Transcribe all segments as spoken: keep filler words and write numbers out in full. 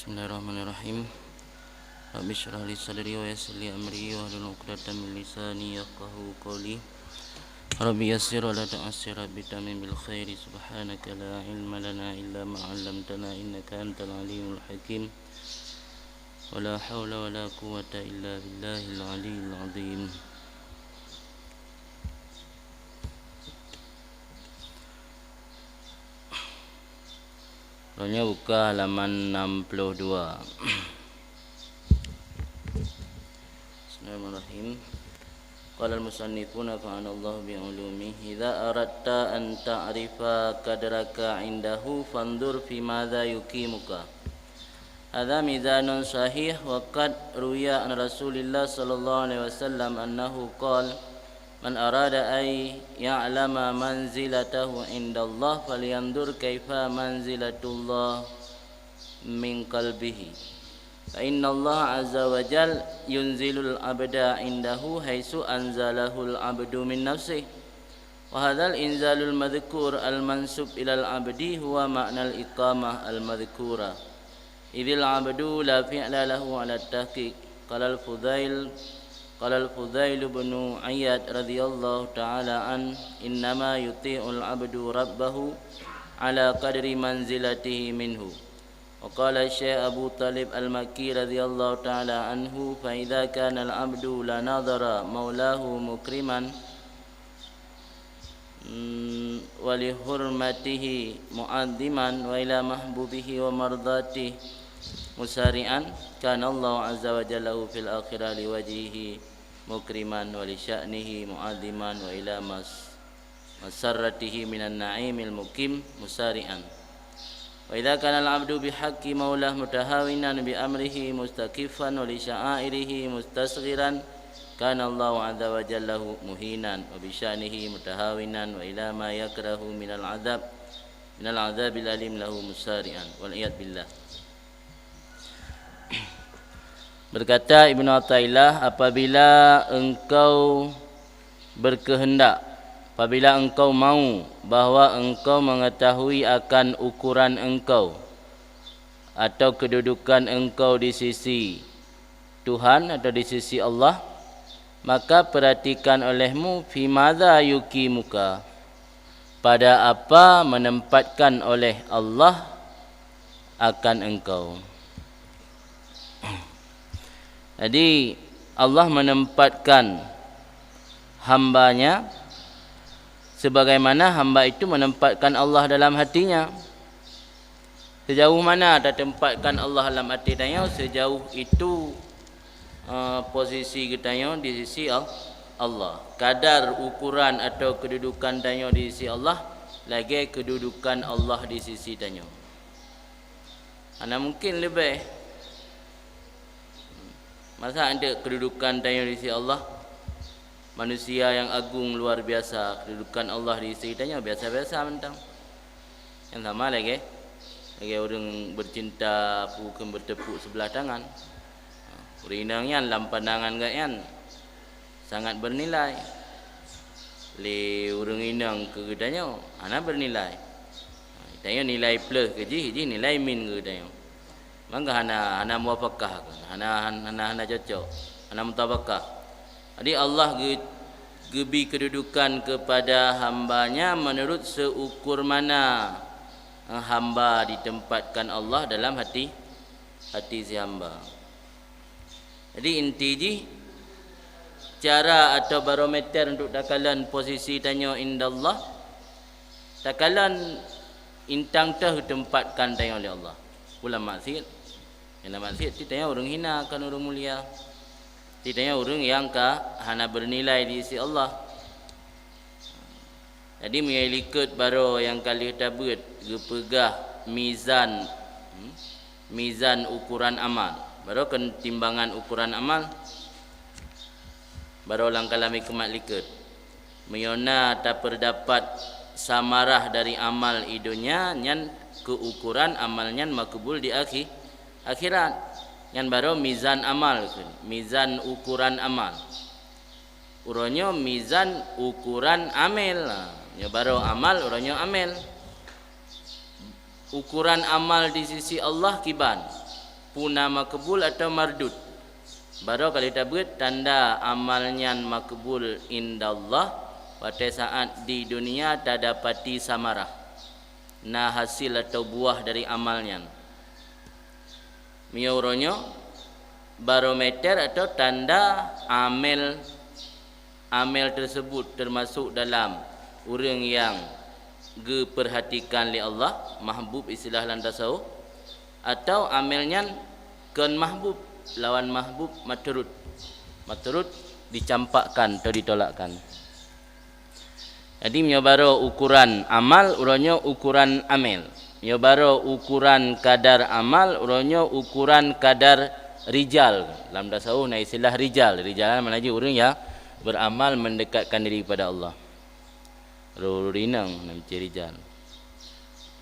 Bismillahirrahmanirrahim. Rabbi syrah li sadri wa yassir li amri wahlul 'uqdatam min lisani yafqahu qawli. Rabbi yassir wa la tu'assir, Rabbi tamim bil khairi. Subhanaka la ilma lana illa ma 'allamtana innaka antal alimul hakim. Wa la haula wa la quwwata illa billahil aliyyil azim. Uroe nyoe buka halaman enam puluh dua. Bismillahirrahmanirrahim. Qala al-musannifuna fa'anallahu bi ulumi. Idza aradta an ta'rifa qadraka indahu fanzur fi madza yuqimuka. Hadza mizanun sahih wa qad ruwiya an Rasulillah sallallahu alaihi wasallam annahu qala, "Man arada ay ya'lama manzilatahu indallah falyanzur kaifa manzilatullah min qalbihi. Fa innallaha azza wa jal yunzilul abda indahu haitsu anzalahul abdu min nafsihi." Wa hadzal inzalul madzkur al mansub ilal abdi huwa ma'nal iqamah al madzkura. Idzil abdu la fi'la lahu ala tahqiq. Qalal Fudail, qalal Fudail bin Iyad radhiyallahu ta'ala an, "Innama yuti'ul abdu rabbahu ala qadri manzilatihi minhu." Wa qala Syekh Abu Talib Al-Makki radhiyallahu ta'ala anhu, "Fa idza kana al-'abdu la nadhara maulahu mukriman, mm, wa li hurmatihi mu'azziman, wa ila mahbubihi wa mardatihi musari'an, kana Allahu azza wa jalla lahu fil akhirati li wajhihi mukriman, wa li sya'nihi mu'azziman, wa ila mas-, masarratihi minan na'imil muqim musari'an." Wa idza kana al-'abdu bihaqqi maulah mutahawinan bi amrihi mustakiffan wa li sya'airihi mustasghiran, kana Allahu azza wa jalla lahu muhinan wa bi sya'nihi mutahawinan wa ila ma yakrahu minal 'adzab, minal 'adzabil alim lahu musari'an. Wal iyad billah. Berkata Ibnu Athaillah, "Apabila engkau berkehendak, apabila engkau mau bahwa engkau mengetahui akan ukuran engkau atau kedudukan engkau di sisi Tuhan atau di sisi Allah, maka perhatikan olehmu fi madza yuqimuka, pada apa menempatkan oleh Allah akan engkau." Jadi, Allah menempatkan hamba-Nya sebagaimana hamba itu menempatkan Allah dalam hatinya. Sejauh mana tatempatkan Allah lam até tanyoe, sejauh itu, eh, posisi geutanyoe di sisi Al-, Allah. Kadar ukuran atau kedudukan tanyoe di sisi Allah, lagée kedudukan Allah di sisi tanyoe. Hana mungkin leubeh. Masa anteuk kedudukan tanyoe di sisi Allah, manusia yang agung luar biasa, kedudukan Allah di sisi tanyoe biasa-biasa mantong. Nyang sama lagée, lagée ureuëng bercinta bukon bertepuk sebelah tangan. Ureuëng inong nyan lam pandangan gobnyan sangat bernilai. Lé ureuëng inong keu geutanyoe hana bernilai. Tanyoe nilai plus keu jih, jih nilai min keu geutanyoe. Maka hana, hana muwafaqah, hana, hana, hana cocok, hana mutabakah. Jadi Allah ge-, geubi kedudukan kepada hamba-Nya menurut seukur mana, eh, hamba ditempatkan Allah dalam hati, hati si hamba. Jadi inti jih, cara atau barometer untuk takalon posisi tanyoe indallah, takalon intang teuh teumpat kan tanyoe lé Allah. Ulah maksiat. Nyang maksiat ti tanyoe ureuëng hina, kon ureuëng mulia. Ti tanyoe ureuëng nyang ka hana bernilai di sisi Allah. Jadi meunyoe likot baroe nyang ka lheueh tabeuet geupeugah mizan, hmm, mizan ukuran amal. Baroe kon timbangan ukuran amal. Baroe lam kalam hikmat likot. Meunyoe na tapeurdapat samarah dari amal i donya, nyan keu ukuran amal nyan makbul di akhi-, akhirat. Nyan baroe mizan amal kheun, mizan ukuran amal. Uroe nyoe mizan ukuran amel. Ha, nyoe baroe amal, uroe nyoe amel. Ukuran amal di sisi Allah kiban. Peue na makbul atawa mardud? Baroe ka lheueh tabeuet tanda amal nyan makbul indallah, watée saát di dunia tadapati samarah, na hasil atawa buah dari amal nyan. Meunyoe uroe nyoe, barometer atawa tanda amel, amel tersebut termasuk dalam ureuëng nyang geupeurhatikan lé Allah, mahbub istilah lam tasawuf, atawa amel nyan kon mahbub, lawan mahbub matrud. Matrud dicampakkan atau ditolakkan. Jadi, meunyoe baroe ukuran amal, uroe nyoe ukuran amel. Meunyoe baroe ukuran kadar amal, uroe nyoe ukuran kadar rijal. Lam tasawuf na istilah rijal. Rijal makna jih ureuëng nyang beramal mendekatkan diri kepada Allah. Ureuëng inong na meucit rijal.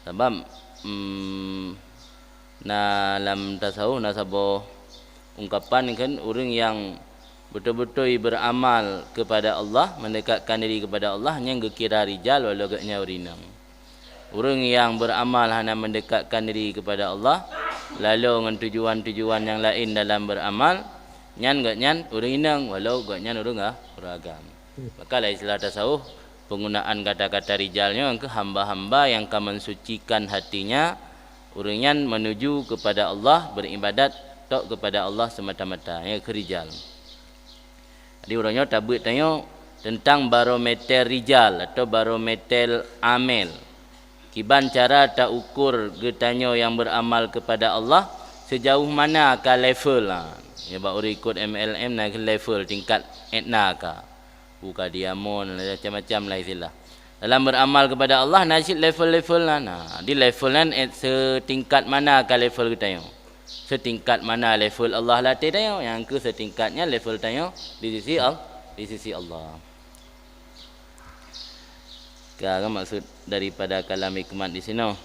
Sabab, mm, na lam tasawuf na saboh ungkapan kan, ureuëng nyang beutôi-beutôi beramal kepada Allah, mendekatkan diri kepada Allah, nyan geukira rijal walau gobnyan ureuëng inong. Ureuëng nyang beramal hana mendekatkan diri kepada Allah, lalu ngon tujuan-tujuan nyang laén dalam beramal, nyan gobnyan ureuëng inong walau gobnyan ureuëng a-, ureuëng agam. Maka lam istilah tasawuf, penggunaan kata-kata rijal nyoe keu hamba-hamba nyang ka mensucikan hatinya, ureuëng nyan menuju kepada Allah, beribadat tok kepada Allah semata-mata, nyan keu rijal. Jadi, uroe nyoe tabeuet tanyoe teuntang barometer rijal atawa barometer amel. Kiban cara taukur geutanyoe nyang beramal kepada Allah, sejauh mana ka level, ha. Ya, bak ureuëng ikot M L M na level tingkat etna ka. Buka diamond, macam-macam lah istilah. Dalam beramal kepada Allah, na cit level-level nan. Ha, di level nan, eh, setingkat mana ka level geutanyoe? Setingkat mana level Allah latée tanyoe? Nyang keu setingkatnya level tanyoe di sisi Al-, di sisi Allah. Ka, kan maksud daripada kalam hikmat di sinoe.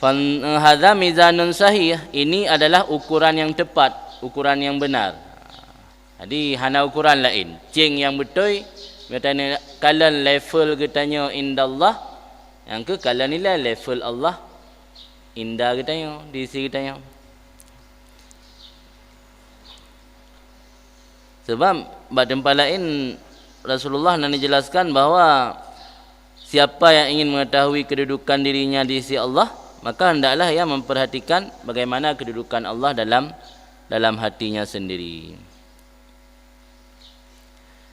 Fan-, hadza mizanun sahih, ini adalah ukuran yang tepat, ukuran yang benar. Jadi, hana ukuran laén. Céng nyang beutôi, meutanyoe kalon level geutanyoe indallah, nyang keu kalon nilai level Allah inda geutanyoe, di sisi geutanyoe. Sebab bak teumpat laén Rasulullah na neujelaskan bahwa siapa yang ingin mengetahui kedudukan dirinya di sisi Allah, maka hendaklah ia memperhatikan bagaimana kedudukan Allah dalam, dalam hatinya sendiri.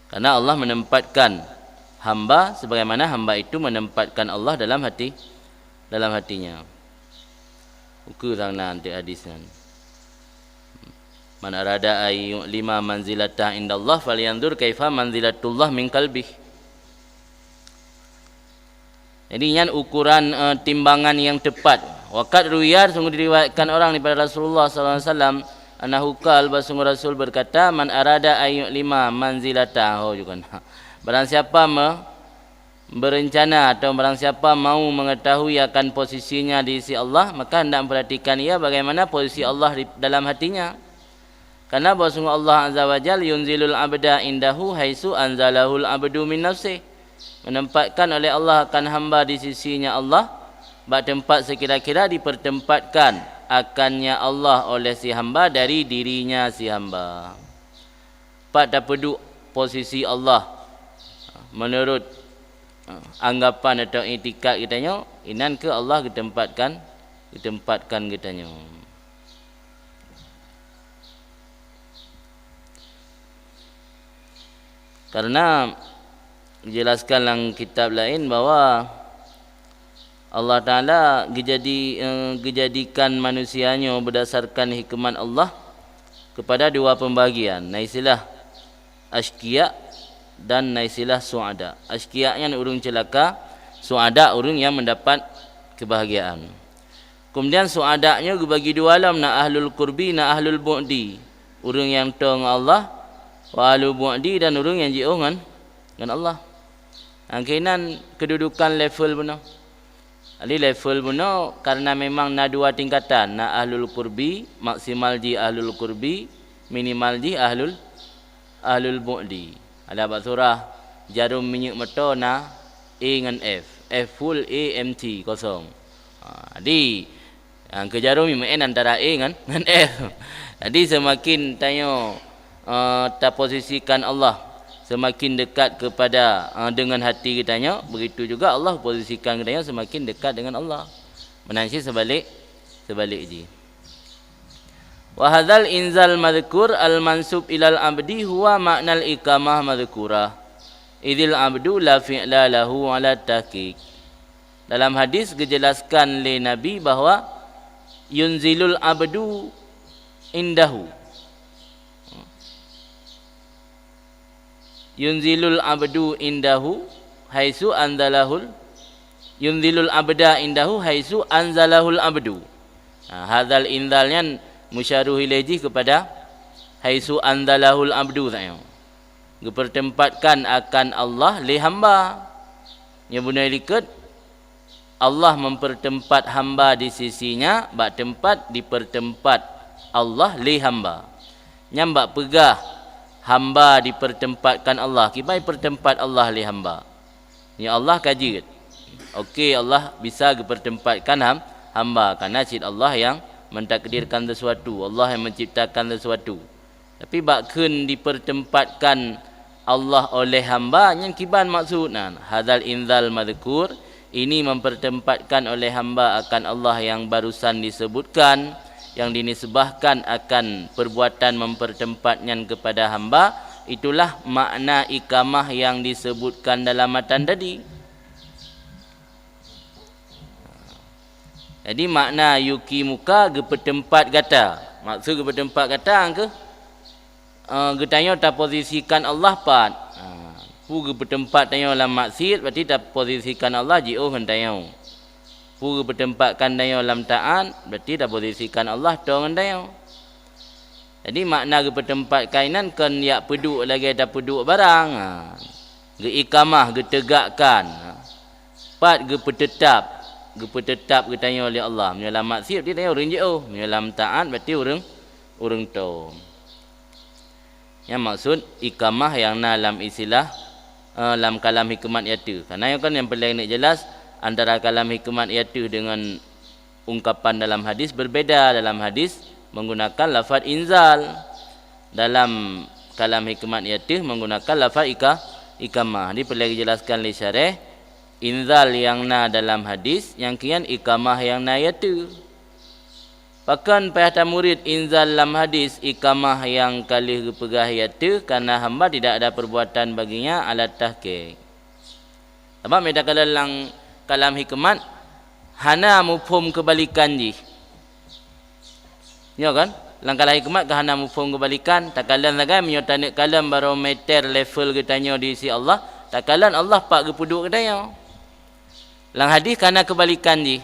Karena Allah menempatkan hamba sebagaimana hamba itu menempatkan Allah dalam hati, dalam hatinya. Ukeue sang na anteuk hadis nyan. "Man arada ay yu'lima manzilata indallah falyanzur kaifa manzilatullah min qalbih." Jadi, nyan ukuran, eh, timbangan yang tepat. Wa qad ruwiya, sungguh diriwayatkan orang daripada Rasulullah sallallahu alaihi wasallam, annahu qala, bahwa sungguh Rasul berkata, "Man arada ay yu'lima manzilata." Oh, juga na. Barang siapa me-, berencana atau barang siapa mau mengetahui akan posisinya di sisi Allah, maka hendak memperhatikan ia bagaimana posisi Allah di dalam hatinya. Karena bahwa sungguh Allah Azza wa Jal yunzilul abda indahu haitsu anzalahul abdu min nafsih. Menempatkan oleh Allah akan hamba di sisinya Allah, bak tempat sekira-kira dipertempatkan akannya Allah oleh si hamba dari dirinya si hamba. Pat tapeuduek posisi Allah menurut, eh, anggapan atau itikad geutanyoe, inan keu Allah geutempatkan, geutempatkan geutanyoe. Karena dijelaskan lam kitab laén bahwa Allah Taala geujadi-, eh, geujadikan manusia nyoe berdasarkan hikmat Allah kepada dua pembagian. Na istilah asyqiya dan na istilah suada. Asyqiya nyan ureuëng ceulaka, suada ureuëng nyang mendapat kebahagiaan. Kemudian suada nyoe geubagi dua lom, na ahlul qurbi, na ahlul bu'di. Ureuëng nyang toe ngon Allah, wa ahlul bu'di, dan ureuëng nyang jiôh ngon, ngon Allah. Angkeunan kedudukan level bunoe. Jadi level bunoe karena memang na dua tingkatan, na ahlul qurbi, maksimal jih ahlul qurbi, minimal jih ahlul, ahlul bu'di. Ada bak surah jarum minyeuk moto na A ngon F. F full, A empty, kosong. Ha, jadi, Ha, keu jaroe meu'en antara e ngon, ngon f. Jadi seumaken tanyoe, eh, taposisikan Allah seumaken dekat kepada, eh, deungon hati geutanyoe, begitu juga Allah posisikan geutanyoe seumaken dekat deungon Allah. Meunan cit seubalek, seubalek jih. Wa hadzal inzal madzkur al mansub ilal abdi huwa ma'nal iqamah madzkurah. Idzil abdu la fi'la lahu ala tahqiq. Dalam hadis geujelaskan lé Nabi bahwa yunzilul abdu indahu. Yunzilul abdu indahu haitsu anzalahul, yunzilul abda indahu haitsu anzalahul abdu. Ha, hadzal inzal nyan musyarah ilaih jih kepada haitsu anzalahul abdu saja. Geupeutempatkan akan Allah lé hamba. Nyoe bunoe likot, Allah mempertempat hamba di sisi-Nya bak teumpat dipeurteumpat Allah lé hamba. Nyan bak peugah hamba dipeurteumpatkan Allah. Kiban ipeurteumpat Allah lé hamba? Ya Allah ka jeuet. Oke, Allah bisa geupeurteumpatkan ham-, hamba, karena cit Allah yang mentakdirkan sesuatu, Allah yang menciptakan sesuatu. Tapi bak kheun dipeurteumpatkan Allah oleh hamba, nyan kiban maksud nan? Hadzal inzal madzkur, ini mempertempatkan oleh hamba akan Allah yang barusan disebutkan, yang dinisbahkan akan perbuatan mempertempat nyan kepada hamba, itulah makna iqamah yang disebutkan dalam matan tadi. Jadi makna yuqimuka geupeuteumpat gata. Maksud geupeuteumpat gata keuh, eh, geutanyoe taposisikan Allah pat. Ha, peue geupeuteumpat tanyoe lam maksiet, berarti taposisikan Allah jiôh ngon tanyoe. Peue geupeuteumpat tanyoe lam taát, berarti taposisikan Allah toe ngon tanyoe. Jadi makna geupeuteumpat kainan kon jak peuduek lagée tapeuduek barang. Ha. Geuiqamah, geuteugakkan. Ha. Pat geupeuteutap, geupeuteutap geutanyoe lé Allah. Meunyoe lam maksiet, berarti tanyoe ureuëng jiôh. Meunyoe lam taát, berarti ureuëng, ureuëng toe. Nyan maksud iqamah nyang na lam istilah, eh, lam kalam hikmat ateueh. Karena nyoe kan nyang peureulée neujeulaih antara kalam hikmat ateueh deungon ungkapan dalam hadis berbeda. Dalam hadis menggunakan lafaz inzal. Dalam kalam hikmat ateueh menggunakan lafaz ika-, iqamah. Jadi peureulée dijelaskan lé syarah, inzal nyang na dalam hadis, nyang keu nyan iqamah nyang na ateueh. Pakon payah tamurit inzal lam hadis, iqamah nyang ka lheueh geupeugah ateueh, karena hamba tidak ada perbuatan baginya alat tahqiq. Sabab meunyoe takalon lam kalam hikmat, hana muphom keubalikan jih. Nyoe kan? Lam kalam hikmat ka hana muphom keubalikan, takalon sagai meunyoe taneuk kalon barometer level geutanyoe di sisi Allah, takalon Allah pat geupeuduek geutanyoe. Lam hadis ka na keubalikan jih.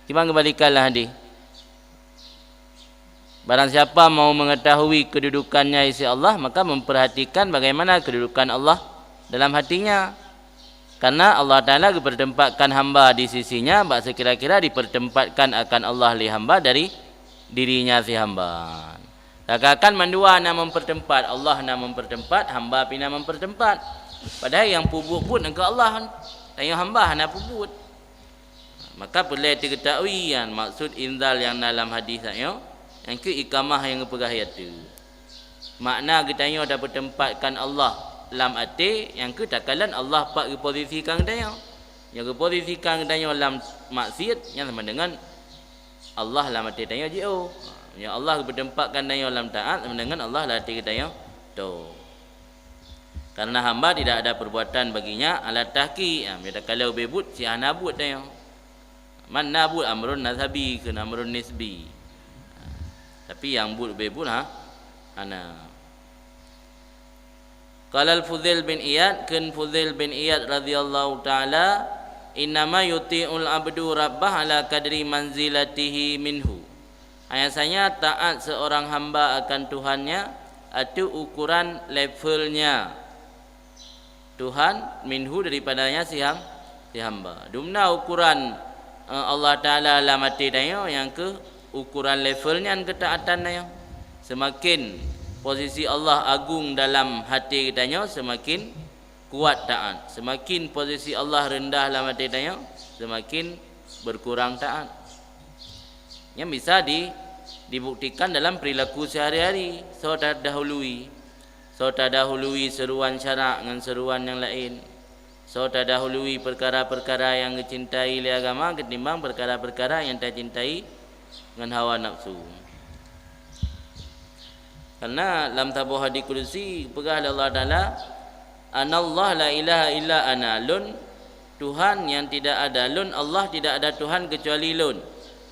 Kiban keubalikan lam hadis? Barang siapa mau mengetahui kedudukannya di sisi Allah, maka memperhatikan bagaimana kedudukan Allah dalam hatinya. Karena Allah Ta'ala geupeutempatkan hamba di sisi-Nya, bak seukira-kira dipeutempatkan akan Allah lé hamba dari diri-Nya si hamba. Seakan-akan mandua na mempertempat, Allah na mempertempat, hamba pih na mempertempat. Padahai nyang peubuet-buet nyan keu Allah, tanyoe hamba hana peubuet. Maka peureulée teugeutahui nyan maksud inzal nyang na lam hadis nyoe, nyang keu iqamah nyang geupeugah ateueh. Makna geutanyoe tapeutempatkan Allah lam até, nyang keu takalon Allah pat geuposisikan geutanyoe. Nyang geuposisikan geutanyoe lam maksiet, nyan sama dengan Allah lam até tanyoe jiôh. Nyang Allah geupeutempatkan tanyoe lam taát, sama dengan Allah lam até geutanyoe toe. Karena hamba tidak ada perbuatan baginya alat tahqiq. Ha, meunyoe takalon ubé buet, si hana buet tanyoe. Man na buet amrun nasabi keu amrun nisbi. Ha, tapi nyang buet ubé buet, ha, hana. Qala Fudail bin Iyad, kheun Fudail bin Iyad radhiyallahu ta'ala, "Innama yuti'ul abdu rabbah ala qadri manzilatihi minhu." Hanya saja taat seorang hamba akan Tuhannya ateueh ukuran levelnya Tuhan, minhu, daripadanya si ham-, si hamba. Dumna ukuran, eh, Allah Ta'ala lam até tanyoe, nyang keu ukuran level nyan keutaatan tanyoe. Seumaken posisi Allah agung dalam até geutanyoe, seumaken kuat taát. Seumaken posisi Allah reundah lam até tanyoe, seumaken beurkurang taát. Nyan bisa di, dibuktikan dalam perilaku sehari-hari. Soe tadahului? Soe tadahului seruan syarak ngon seruan nyang laén? Soe tadahului peukara-peukara nyang geucintai lé agama keutimbang peukara-peukara nyang tacintai ngon hawa nafsu? Karena lam saboh hadis kudusi peugah lé Allah Taala, "Anallah la ilaha illa ana." Lôn Tuhan nyang tidak ada, Lôn Allah tidak ada Tuhan kecuali Lôn.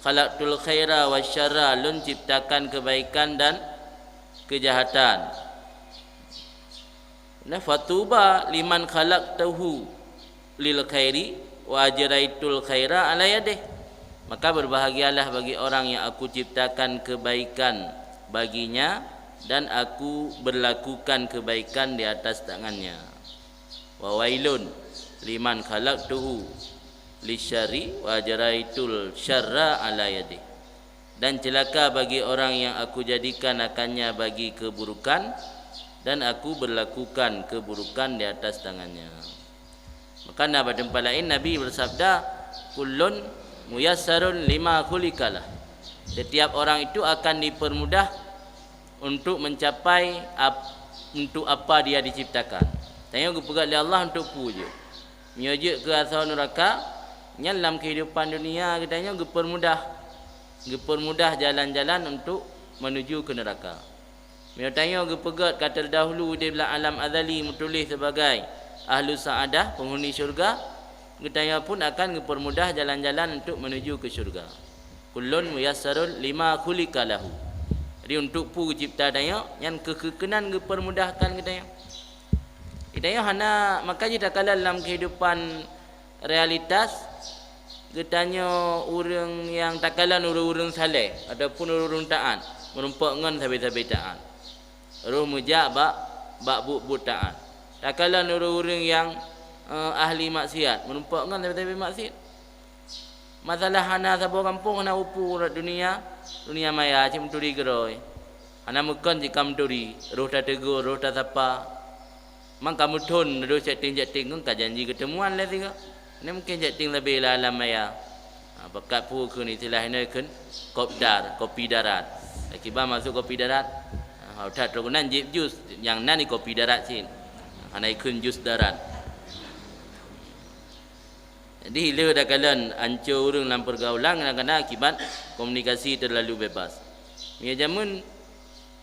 "Khalaqtul khaira wasyarra," Lôn ciptakan kebaikan dan kejahatan. Nah, "Fatuba liman khalaqtahu lil khairi wa ajraitul khaira ala yadih." Maka berbahagialah bagi orang yang Aku ciptakan kebaikan baginya dan Aku berlakukan kebaikan di atas tangannya. "Wa wailun liman khalaqtuhu lisyarri wa ajraitul syarra ala yadih." Dan celaka bagi orang yang Aku jadikan akannya bagi keburukan, dan Aku berlakukan keburukan di atas tangannya. Maka na bak teumpat laén Nabi bersabda, "Kullun muyassarun lima khuliqalah." Setiap orang itu akan dipermudah untuk mencapai ap-, untuk apa dia diciptakan. Tanyoe geupeugét lé Allah untuk peue jeuet. Meunyoe jeuet keu asoe nuraka, nyan lam kehidupan dunia geutanyoe geupeurmudah, geupeurmudah jalan-jalan untuk menuju keu nuraka. Meunyoe tanyoe geupeugét ka terdahulu di dalam alam azali meutuléh sebagai ahlu sa'adah, penghuni syurga, geutanyoe pun akan geupeurmudah jalan-jalan untuk menuju keu syurga. "Kullun muyassarun lima khuliqa lahu." Jadi, untuk peue geucipta tanyoe, nyan keu keunan geupeurmudahkan geutanyoe. Geutanyoe hana, maka jih takalon lam kehidupan realitas, geutanyoe ureuëng nyang takalon ureuëng-ureuëng saleh ataupun ureuëng-ureuëng taat, meurumpok ngon sabe-sabe taat. Roh meujak bak, bak buet-buet taat. Takalon ureuëng-ureuëng nyang, eh, ahli maksiat, meurumpok ngon sabe-sabe maksiat. Masalah hana saboh gampông hana upu rot dunia, dunia maya cit meuturi keudroe. Hana meukon cit ka meuturi, roh tateugor, roh tasapa. Mang ka meuthon roh chatting-chatting ngon ka janji keuteumuan lé sigoe. Nyan mungken chatting leubeh lam alam maya. Ha, pakat peue kheun istilah inoe kheun kopdar, kopi darat. Akiban masuk kopi darat. Ha, udah trok nan jép jus, nyang nan di kopi darat cit. Hana ikheun jus darat. Jadi, le takalon ancô ureuëng lam pergaulan kadang-kadang akibat komunikasi terlalu bebas. Meunyoe jameun,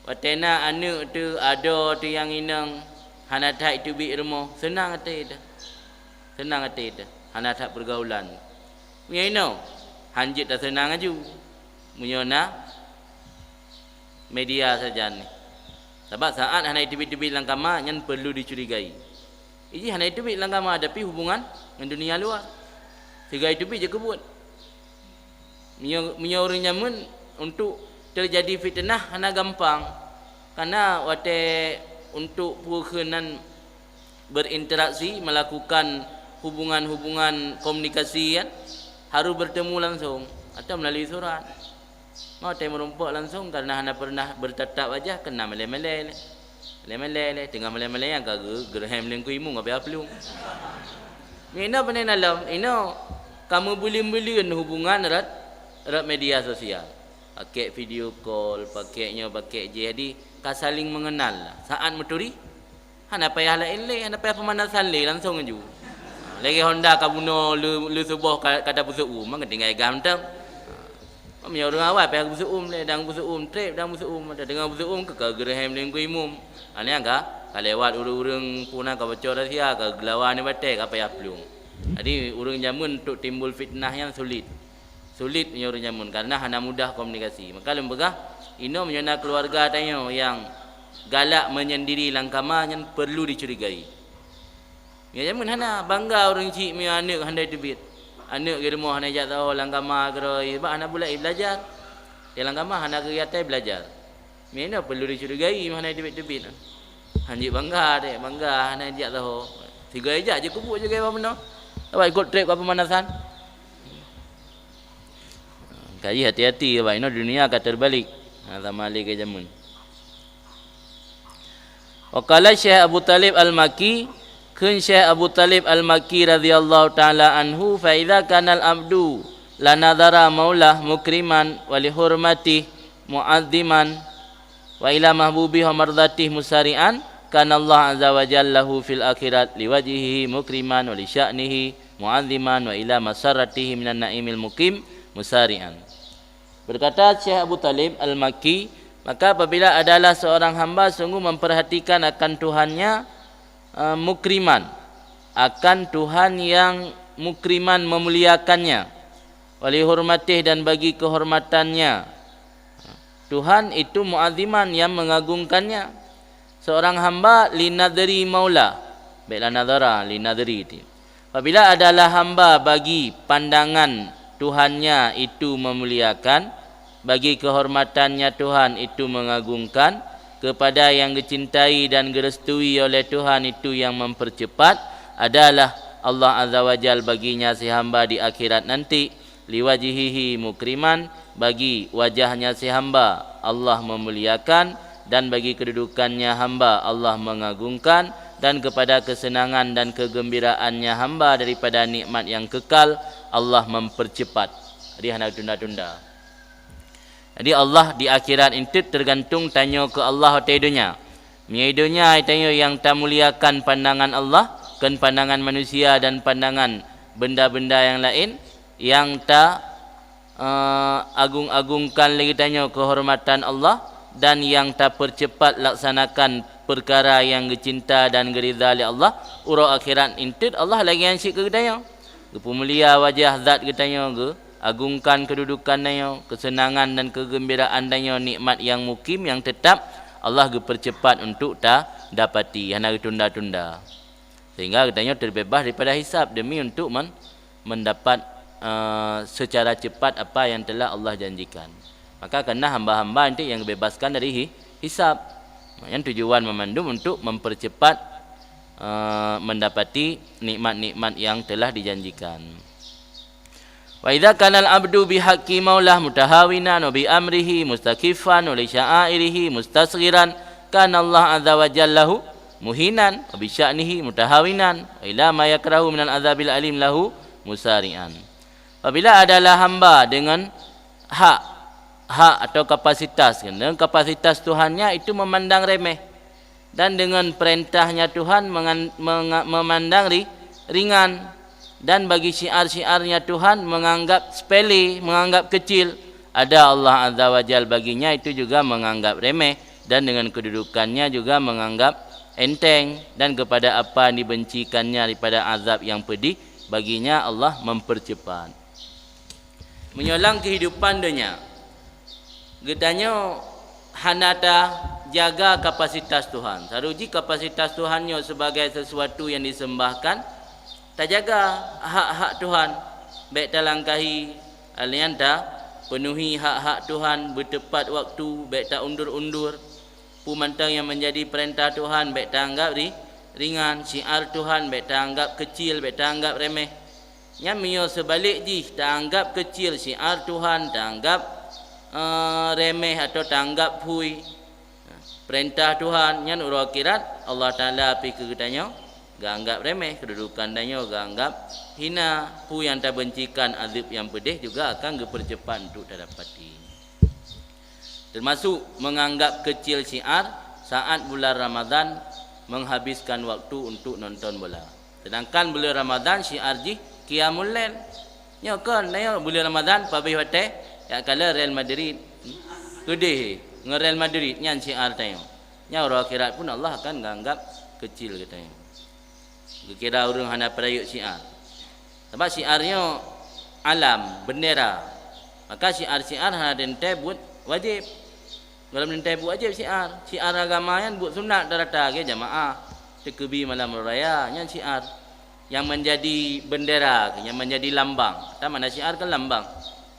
watée na aneuëk teuh, adoe teuh nyang inong, hana that teubiet rumoh, seunang até teuh. Seunang até teuh, hana that pergaulan. Meunyoe inoe, hanjeuet taseunang laju. Meunyoe na media sajan nyoe. Sabab saát hana iteubiet-teubiet lam kama, nyan perlu dicurigai. Iji hana iteubiet lam kama, tapi hubungan ngon dunia luwa. Sigoe iteubiet jeuet keu buet. Meunyoe, meunyoe ureuëng jameun, untuk teujadi fiteunah hana gampang. Karena watée untuk peue kheun nan berinteraksi, melakukan hubungan-hubungan komunikasi, kan, harus bertemu langsung atau melalui surat. Meunyoe watée meurumpok langsung, karena hana pernah bertatap wajah, keunan meulée-meulée lé. Meulée-meulée lé, teungoh meulée-meulée nyang ka geu-, geureuhem lé Teungku Imum ka payah plueng. Nyoe inoe peunan lom, inoe ka meubuleuen-buleuen hubungan rot, rot media sosial. Pakai video call, pakai nyoe, pakai jih. Jadi, ka saling mengenal lah. Saát meuturi, hana payah laén lé, hana payah pemanasan lé, langsung laju. Ha, lagée honda ka bunoe le, le suboh ka, ka tapeuseu'uem, meukeue tinggai gam tem. Ha, meunyoe ureuëng awai payah peuseu'uem lé, dang peuseu'uem, treb dang peuseu'uem, ada deungoe peuseu'uem, ka, ka geureuhem lé Teungku Imum. Ha, nyan ka, ka lewat ureuëng-ureuëng puna ka boco rahsia, ka geulawa nibak watée, ka payah plueng. Jadi, ureuëng jameun untuk timbul fitnah nyan sulit. Sulit meunyoe ureuëng jameun, karena hana mudah komunikasi. Maka lôn peugah, inoe meunyoe na keuluwarga tanyoe nyang galak menyendiri lam kama, nyan perlu dicurigai. Meunyoe jameun hana, bangga ureuëng chik meunyoe aneuëk hana teubiet. Aneuëk di rumoh hana jak saho lam kama keudroe, sabab hana bulat belajar. Di lam kama hana kegiatan belajar. Meunyoe perlu dicurigai, hana teubiet-teubiet. Hanjeuet bangga deh, bangga hana jak saho. Sigoe jak jeuet keu buet jeuet keu bunoe. Awak ikot treb ka pemanasan. Kaji hati-hati, sabab inoe dunia ka terbalik. Ha, sama lé keu jameun. Wa qala Syekh Abu Thalib Al-Makki, kheun Syekh Abu Thalib Al-Makki radhiyallahu ta'ala anhu, "Fa idza kanal abdu lanadhara maulah mukriman wa li hurmatih mu'azziman wa ila mahbubih wa mardhatih musari'an, kana Allah azza wa jalla lahu fil akhirat liwajhihi mukriman wa li sya'nihi mu'azziman wa ila masarratihi minan na'imil mukim musari'an. Berkata Syekh Abu Thalib Al-Makki, maka apabila adalah seorang hamba sungguh memperhatikan akan Tuhannya, eh, mukriman, akan Tuhan yang mukriman memuliakannya, wa li hurmatih dan bagi kehormatannya, Tuhan itu mu'azziman yang mengagungkannya. Seorang hamba linadhri maula, baiklah nadhara linadhri itu. Apabila adalah hamba bagi pandangan Tuhannya itu memuliakan, bagi kehormatannya Tuhan itu mengagungkan, kepada yang dicintai dan direstui oleh Tuhan itu yang mempercepat, adalah Allah Azza wa Jal baginya si hamba di akhirat nanti, liwajhihi mukriman, bagi wajahnya si hamba Allah memuliakan, dan bagi kedudukannya hamba Allah mengagungkan, dan kepada kesenangan dan kegembiraannya hamba daripada nikmat yang kekal Allah mempercepat. Jadi hana tunda-tunda. Jadi Allah di akhirat intet tergantung tanyoe keu Allah watée donya. Meunyoe donya tanyoe nyang tamuliakan pandangan Allah, kon pandangan manusia dan pandangan benda-benda nyang laén, nyang ta, eh, agung-agungkan lé geutanyoe keuhormatan Allah dan nyang tapeucepat laksanakan peukara nyang geucinta dan geuridha lé Allah, uroe akhirat intet Allah lagée nyan cit keu geutanyoe. Geupeumulia wajah zat geutanyoe, geuagungkan keududukan tanyoe, keuseunangan dan keugeumbiraan tanyoe, nikmat nyang mukim nyang teutap Allah geupeucepat untuk ta dapati, hana geutunda-tunda. Sehingga geutanyoe teubeubaih daripada hisab demi untuk men-, mendapat, eh, secara cepat apa yang telah Allah janjikan. Maka keunan hamba-hamba intet nyang geubebaskan dari hi-, hisab. Nyan tujuan meumandum untuk mempercepat, eh, mendapati nikmat-nikmat yang telah dijanjikan. Wa idza kanal abdu bihaqqi maulah mutahawinan wa bi amrihi mustakhifan wa li sya'airihi mustasghiran, kana Allah azza wa jalla lahu muhinan wa bi sya'nihi mutahawinan wa ila ma yakrahu minal azabil alim lahu musari'an. Apabila adalah hamba dengan hak, hak atau kapasitas, dengan kapasitas Tuhannya itu memandang remeh, dan dengan perintahnya Tuhan mengan-, menga-, memandang ri-, ringan, dan bagi syiar-syiarnya Tuhan menganggap sepele, menganggap kecil, ada Allah Azza wa Jal baginya itu juga menganggap remeh, dan dengan kedudukannya juga menganggap enteng, dan kepada apa yang dibencikannya daripada azab yang pedih, baginya Allah mempercepat. Meunyoe lam keuhidupan donya, geutanyoe hana tajaga kapasitas Tuhan. Saru jih kapasitas Tuhan nyoe sebagai sesuatu nyang diseumbahkan, tajaga hak-hak Tuhan. Bék talangkahi, aleunan tapeunuhi hak-hak Tuhan beuteupat waktu, bék taundur-undur. Peue mantong nyang meunjadi peurintah Tuhan bék taanggab ri-, ringan, syiar Tuhan bék taanggab keucil, bék taanggab remeh. Nyan meunyoe seubalek jih taanggab keucil syiar Tuhan, taanggab, eh, remeh atau taanggab phui peurintah Tuhan, nyan uroe akhirat Allah Taala pih keu geutanyoe geuanggab remeh, keududukan tanyoe geuanggab hina, peue nyang tabencikan, azeueb nyang peudeh juga akan geupeucepat untuk tadapati. Termasuk menganggap kecil syiar saat bulan Ramadhan menghabiskan waktu untuk nonton bola. Sedangkan bulan Ramadhan syiar jih qiyamul lail. Nyoe kon, nyoe bulan Ramadhan pabeh watée jak kalon Real Madrid. Keudeh ngon Real Madrid nyan syiar tanyoe. Nyan uroe akhirat pun Allah akan geuanggap kecil geutanyoe. Geukira ureuëng hana peurayeuk syiar. Sabab syiar nyoe alam, bendera. Maka syiar-syiar hana teuntée buet wajéb. Gohlom teuntée buet wajéb syiar. Syiar agama nyan buet sunat rata-rata gét jamaah. Teukeubie malam raya nyan syiar. Nyang meunjadi bendera, nyang meunjadi lambang. Tan makna syiar kan lambang.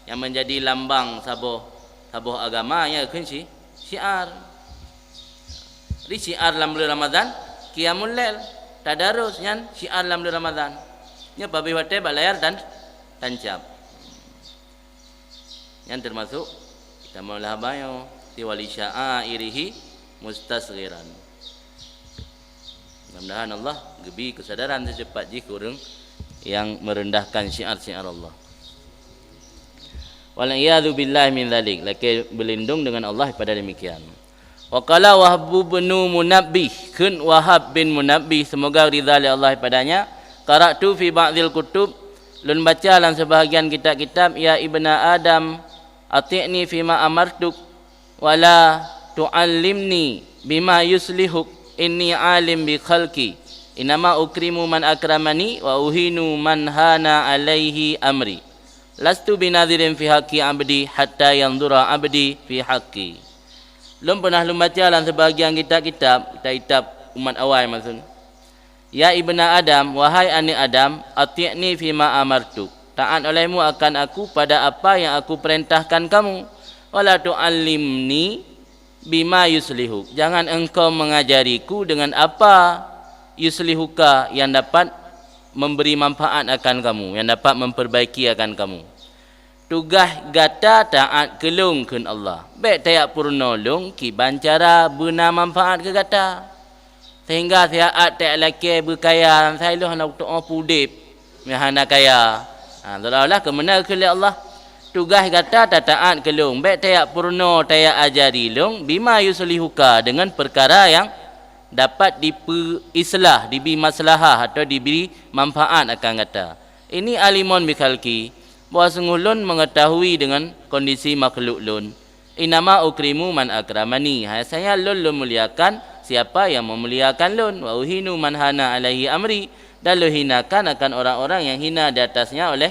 Nyang meunjadi lambang saboh, saboh agama nyan kheun syi-, syiar. Jadi syiar lam buleuen Ramadhan, qiyamul lail, tadarus nyan syiar lam buleuen Ramadhan. Nyoe pabeh watée bak layar tan-, tancab. Nyan teumasok tamong lé haba nyoe, "Wa li sya'airihi mustasghiran." Mudah-mudahan Allah geubri keusadaran seucepat jih keu ureuëng nyang meurendahkan syiar-syiar Allah. Wal iyadzu billahi min dzalik, lakée beulindong deungon Allah pada demikian. Wa qala Wahb bin Munabbih, kheun Wahab bin Munabbih, seumoga ridha lé Allah padanya, qara'tu fi ba'dil kutub, lôn baca lam sebahagian kitab-kitab, "Ya ibna Adam, ati'ni fima amartuk, wa la tu'allimni bima yuslihuk, inni alim bi khalqi, innama ukrimu man akramani wa uhinu man hana alaihi amri. Lastu binadhirin fi haqqi abdi hatta yanzura abdi fi haqqi." Lôn peunah lôn baca lam sebahagian kitab-kitab, kitab-kitab umat awai maksud. "Ya ibna Adam, wahai aneuëk Adam, ati'ni fima amartuk. Taat olehmu akan aku pada apa yang aku perintahkan kamu. Wala tu'allimni bima yuslihuk. Jangan engkau mengajariku dengan apa yuslihuka yang dapat memberi manfaat akan kamu, yang dapat memperbaiki akan kamu. Tugaih gata taát keu lôn," kheun Allah. "Bék tajak peurunoe lôn kiban cara beuna manfaat keu gata. Sehingga siat tajak lakée beukaya, sai lôn hana tuoh peudeb, meuhana kaya." Ha, seolah-olah keu meunan kheun lé Allah. "Tugaih gata tataát keu lôn, bék tajak peurunoe tajak ajari lôn, bima yuslihhuka, deungon peukara nyang dapat dipeu-islah, dibi maslahah atau dibri manfaat akan gata. Inni alimun bi khalqi, bahwa sungguh lôn mengetahui dengan kondisi makhluk lôn. Innama ukrimu man akramani, hanya saja lôn, lôn muliakan siapa yang memuliakan lôn, wa uhinu man hana alaihi amri, dan lôn hinakan akan orang-orang yang hina di atasnya oleh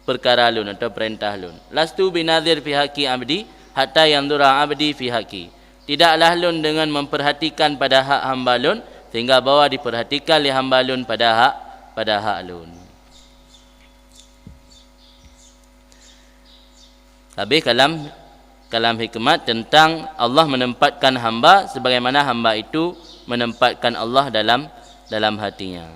peukara lôn atau peurintah lôn. Lastu binadhir fi haqqi abdi hatta yanzura abdi fi haqqi. Tidaklah lôn deungon memperhatikan pada hak hamba lôn, sehingga bahwa diperhatikan lé hamba lôn pada hak, pada hak lôn." Habis kalam, kalam hikmat tentang Allah menempatkan hamba sebagaimana hamba itu menempatkan Allah dalam, dalam hatinya.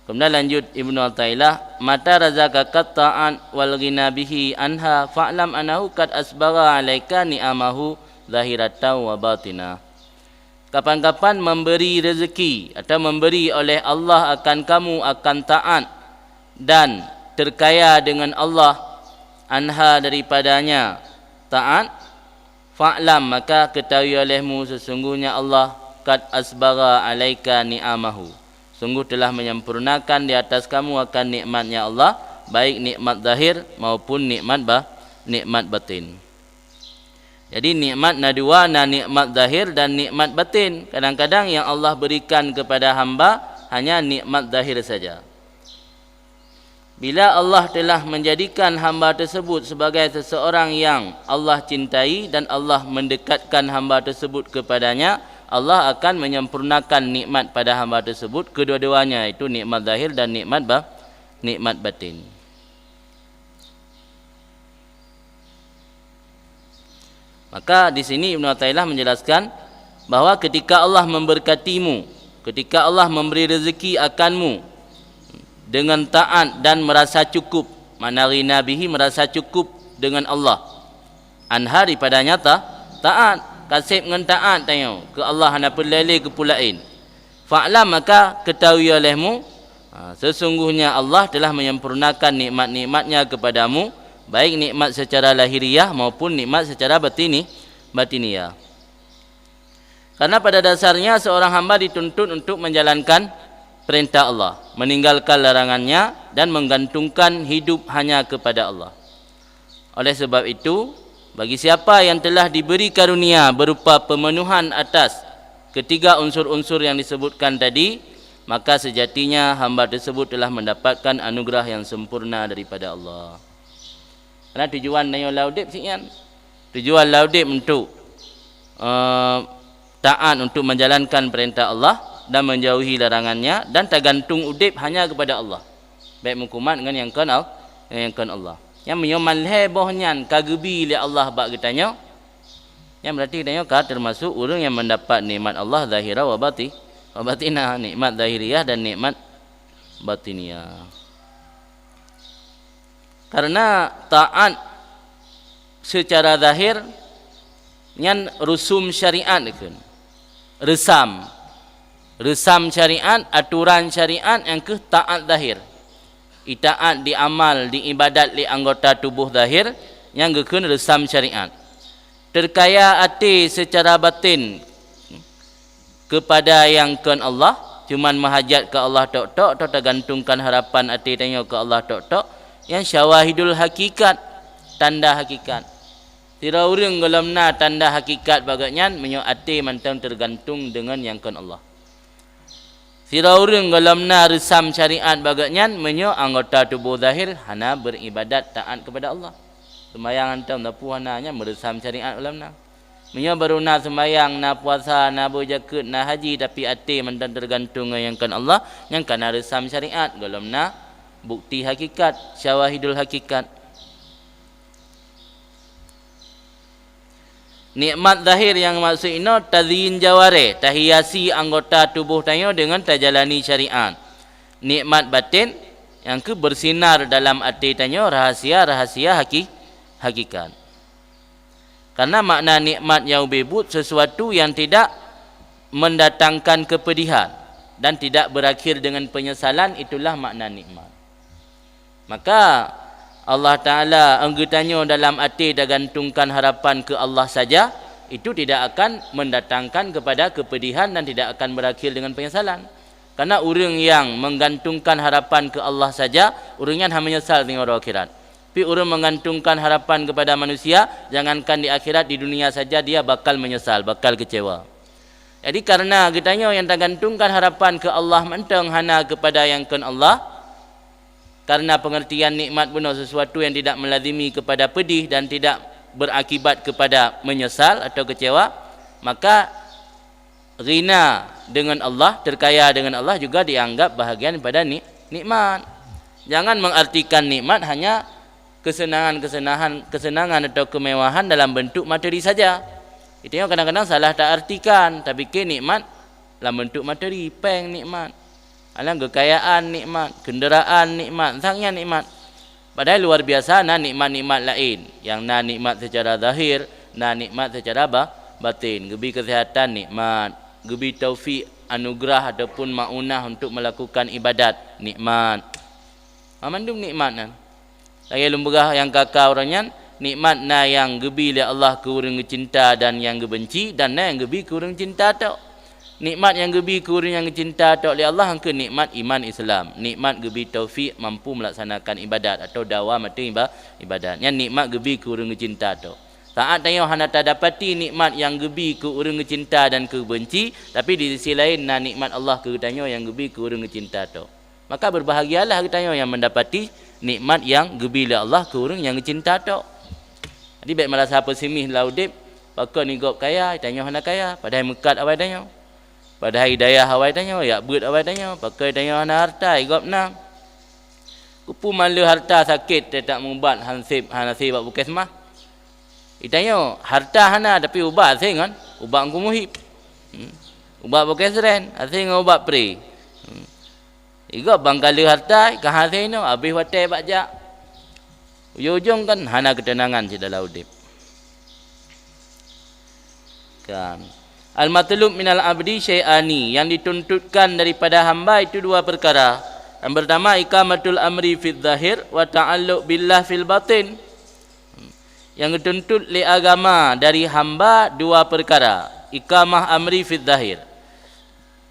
Kemudian lanjut Ibnu Athaillah, "Mata razaqaka ta'at wal ghina bihi anha, fa'lam annahu qad asbagha 'alaika ni'amahu zahiratan wa batina." Kapan-kapan memberi rezeki atau memberi oleh Allah akan kamu akan taat dan terkaya dengan Allah, anha daripadanya taat, fa'lam, maka ketahui olehmu sesungguhnya Allah qad asbagha 'alaika ni'amahu, sungguh telah menyempurnakan di atas kamu akan nikmat-Nya Allah, baik nikmat zahir maupun nikmat ba-, nikmat batin. Jadi nikmat na dua, na nikmat zahir dan nikmat batin. Kadang-kadang yang Allah berikan kepada hamba hanya nikmat zahir saja. Bila Allah telah menjadikan hamba tersebut sebagai seseorang yang Allah cintai dan Allah mendekatkan hamba tersebut kepada-Nya, Allah akan menyempurnakan nikmat pada hamba tersebut kedua-duanya, yaitu nikmat zahir dan nikmat ba-, nikmat batin. Maka di sini Ibnu Athaillah menjelaskan bahwa ketika Allah memberkatimu, ketika Allah memberi rezeki akanmu dengan taat dan merasa cukup, makna ghina bihi, merasa cukup dengan Allah. Anha daripada nyata taat, kaseb ngon taat tanyoe keu Allah, hana peureulée lé keu peue laén. Fa'lam, maka ketahui olehmu, ha, sesungguhnya Allah telah menyempurnakan nikmat-nikmat-Nya kepadamu, baik nikmat secara lahiriah maupun nikmat secara batini-, batiniah. Karena pada dasarnya seorang hamba dituntut untuk menjalankan perintah Allah, meninggalkan larangan-Nya, dan menggantungkan hidup hanya kepada Allah. Oleh sebab itu, bagi siapa yang telah diberi karunia berupa pemenuhan atas ketiga unsur-unsur yang disebutkan tadi, maka sejatinya hamba tersebut telah mendapatkan anugerah yang sempurna daripada Allah. Karena tujuan tanyoe lam udeb sit nyan. Tujuan lam udeb untuk, eh, taat untuk menjalankan perintah Allah dan menjauhi larangan-Nya, dan tagantung udeb hanya kepada Allah. Bék meukumat ngon nyang kon Al-, ngon nyang kon Allah. Nyan meunyoe malhée boh nyan ka geubi lé Allah bak geutanyoe, nyan berarti geutanyoe ka termasuk ureuëng nyang mendapat nikmat Allah zahira wa bati-, wa batina, nikmat zahiriah dan nikmat batiniah. Karena taat secara zahir nyan rusum syariat kheun. Reusam. Reusam syariat, aturan syariat nyang kheueh taat zahir. itaat, diamal, diibadat lé anggota tuboh zahir, nyan geukheun reusam syariat. Teukaya até seucara batin keupada nyang kon Allah, cuman meuhajat keu Allah tok-tok, atau teugantungkan harapan até tanyoe keu Allah tok-tok, nyan syawahidul hakikat, tanda hakikat. Sidroe ureuëng gohlom na tanda hakikat bak gobnyan meunyoe até mantong teugantung deungon nyang kon Allah. Sidroe ureuëng gohlom na reusam syariat bak gobnyan meunyoe anggota tuboh zahir hana beuribadat taat keupada Allah. Seumayang hantom, tapi hana, nyan meureusam syariat gohlom na. Meunyoe barô na seumayang, na puasa, na beujakeuet, na haji, tapi até mantong teugantung ngon nyang kon Allah, nyan ka na reusam syariat, gohlom na bukti hakikat, syawahidul hakikat. Nikmat zahir nyang maksud inoe tazyin jawareh, tahiasi anggota tuboh tanyoe deungon tajalani syariat. Nikmat batin nyang keu beursinar dalam até tanyoe rahasia-rahasia haki-, hakikat. Karena makna nikmat nyang ubé buet sesuatu yang tidak mendatangkan kepedihan dan tidak berakhir dengan penyesalan, itulah makna nikmat. Maka Allah Ta'ala, geutanyoe dalam até tagantungkan harapan keu Allah saja, itu tidak akan mendatangkan kepada kepedihan dan tidak akan berakhir dengan penyesalan. Karena ureuëng nyang menggantungkan harapan keu Allah saja, ureuëng nyan hana menyesal di uroe akhirat. Tapi ureuëng menggantungkan harapan kepada manusia, jangankan di akhirat, di dunia saja dia bakal menyesal, bakal kecewa. Jadi, karena geutanyoe nyang tagantungkan harapan keu Allah mantong, hana keupada nyang kon Allah, karena pengertian nikmat bunoe sesuatu yang tidak melazimi kepada pedih dan tidak berakibat kepada menyesal atau kecewa, maka ghina dengan Allah, terkaya dengan Allah juga dianggap bahagian pada ni-, nikmat. Jangan mengartikan nikmat hanya kesenangan-kesenangan, kesenangan atau kemewahan dalam bentuk materi saja. Itu yang kadang-kadang salah taartikan, tapike nikmat lam bentuk materi, péng nikmat, alang kekayaan nikmat, kenderaan nikmat, sang nyan nikmat. Padahai luar biasa na nikmat-nikmat laén, nyang na nikmat secara zahir, na nikmat secara ba-, batin. Geubi kesehatan nikmat, geubi taufik, anugerah ataupun maunah untuk melakukan ibadat nikmat. Ha, mandum nikmat nyan. Lagée lôn peugah nyang ka-ka uroe nyan, nikmat na nyang geubi lé Allah keu ureuëng geucinta dan nyang geubenci, dan na nyang geubi keu ureuëng cinta tok. Nikmat nyang geubi keu ureuëng nyang geucinta tok lé Allah, nyang keu nikmat iman Islam, nikmat geubi taufik mampu melaksanakan ibadat atau dawam ateueh iba-, ibadat. Nyan nikmat geubi keu ureuëng geucinta tok. Saát tanyoe hana tadapati nikmat nyang geubi keu ureuëng geucinta dan keu benci, tapi di sisi laén na nikmat Allah keu geutanyoe nyang geubi keu ureuëng geucinta tok. Maka berbahagialah geutanyoe nyang mendapati nikmat nyang geubi lé Allah keu ureuëng nyang geucinta tok. Jadi, bék merasa pesimis lam udeb, pakon gob kaya, tanyoe hana kaya, padahai meukat awai tanyoe. Padahai dayah awai tanyoe, yak beuet awai tanyoe, pakon tanyoe hana harta, gob na. Keupeue male harta sakét, teutap mubat, hana seb, hana seb bak puskesmas. Geutanyoe, harta hana, tapi ubat hase ngon ubat Teungku Muhib. Hmm. Ubat bukée seren, hase ngon ubat pre. Hmm. Igob bangkaleue harta, ka hase inoe, habéh watée bak jak. Ujong-ujong kan hana keuteunangan cit dalam udeb. Kan. Al-matlub minal abdi syai'ani, yang dituntutkan daripada hamba itu dua perkara. Yang pertama, iqamatul amri fil zahir wa ta'alluq billah fil batin. Nyang geutuntut lé agama dari hamba dua peukara, iqamah amri fid zahir,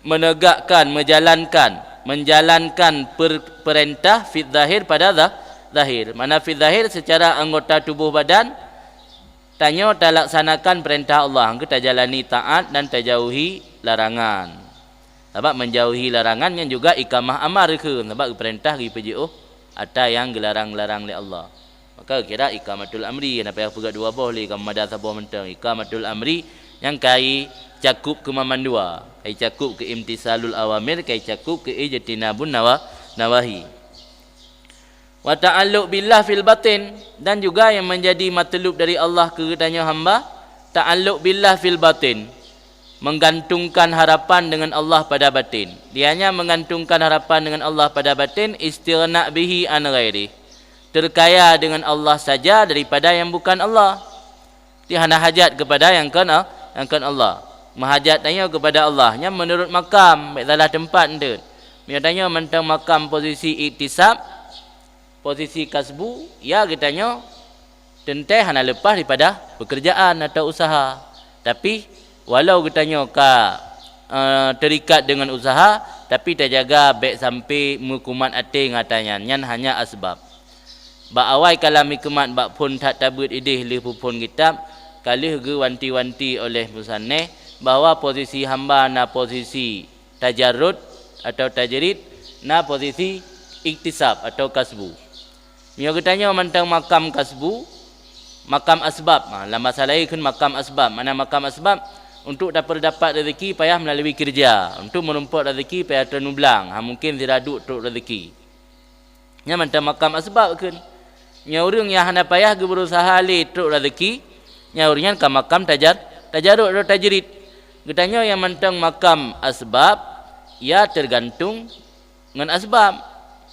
menegakkan, menjalankan, menjalankan per-, peurintah fid zahir pada zah-, zahir. Mana fid zahir, secara anggota tuboh badan, tanyoe talaksanakan peurintah Allah, keu tajalani taát dan tajauhi larangan. Sabab menjauhi larangan nyan juga iqamah amar kheun, sabab geupeurintah geupeujeuôh ata nyang geularang-larang lé Allah. Maka kira iqamatul amri, na payah peugah dua boh lé, ka meumada saboh mantong. Iqamatul amri nyang kai cakup keu mamandua, kai cakup keu imtisalul awamir, kai cakup keu ijtinabun nawa-, nawahi. Wa ta'alluq billah fil batin, dan juga yang menjadi matlub dari Allah keu geutanyoe hamba, ta'alluq billah fil batin, menggantungkan harapan dengan Allah pada batin. Dianya menggantungkan harapan dengan Allah pada batin, istighna bihi an ghairi, terkaya dengan Allah saja daripada yang bukan Allah. Ti hana hajat kepada yang kon, yang kon Allah. Meuhajat tanyoe kepada Allah, nyan menurut makam, bék salah teumpat enteuk. Meunyoe tanyoe mantong makam posisi iktisab, Posisi kasbu, ya geutanyoe teuntée hana leupah daripada peukeurjaan atau useuha. Tapi, walau geutanyoe ka, eh, teurikat deungon useuha, tapi tajaga bék sampai meukumat até ngon ata nyan. Nyan hanya asbab. Bak awai kalam hikmat bak phon that tabeuet idéh lheueh peuphon kitab, ka lheueh geuwanti-wanti oleh musannif bahwa posisi hamba na posisi tajarrud atau tajrid, na posisi iktisab atau kasbu. Meunyoe geutanyoe mantong makam kasbu, makam asbab, ha, lam basa laén kheun makam asbab. Makna makam asbab, untuk dapat, dapat rezeki payah melalui keureuja, untuk meurumpok rezeki payah teuneublang, ha, mungken sira duek trok rezeki. Nyan mantong makam asbab kheun. Nyan ureuëng nyang hana payah geubeurusaha lé trok rezeki, nyan ureuëng nyan ka makam tajar-, tajarrud atau tajrid. Geutanyoe nyang mantong makam asbab, ya teugantung ngon asbab.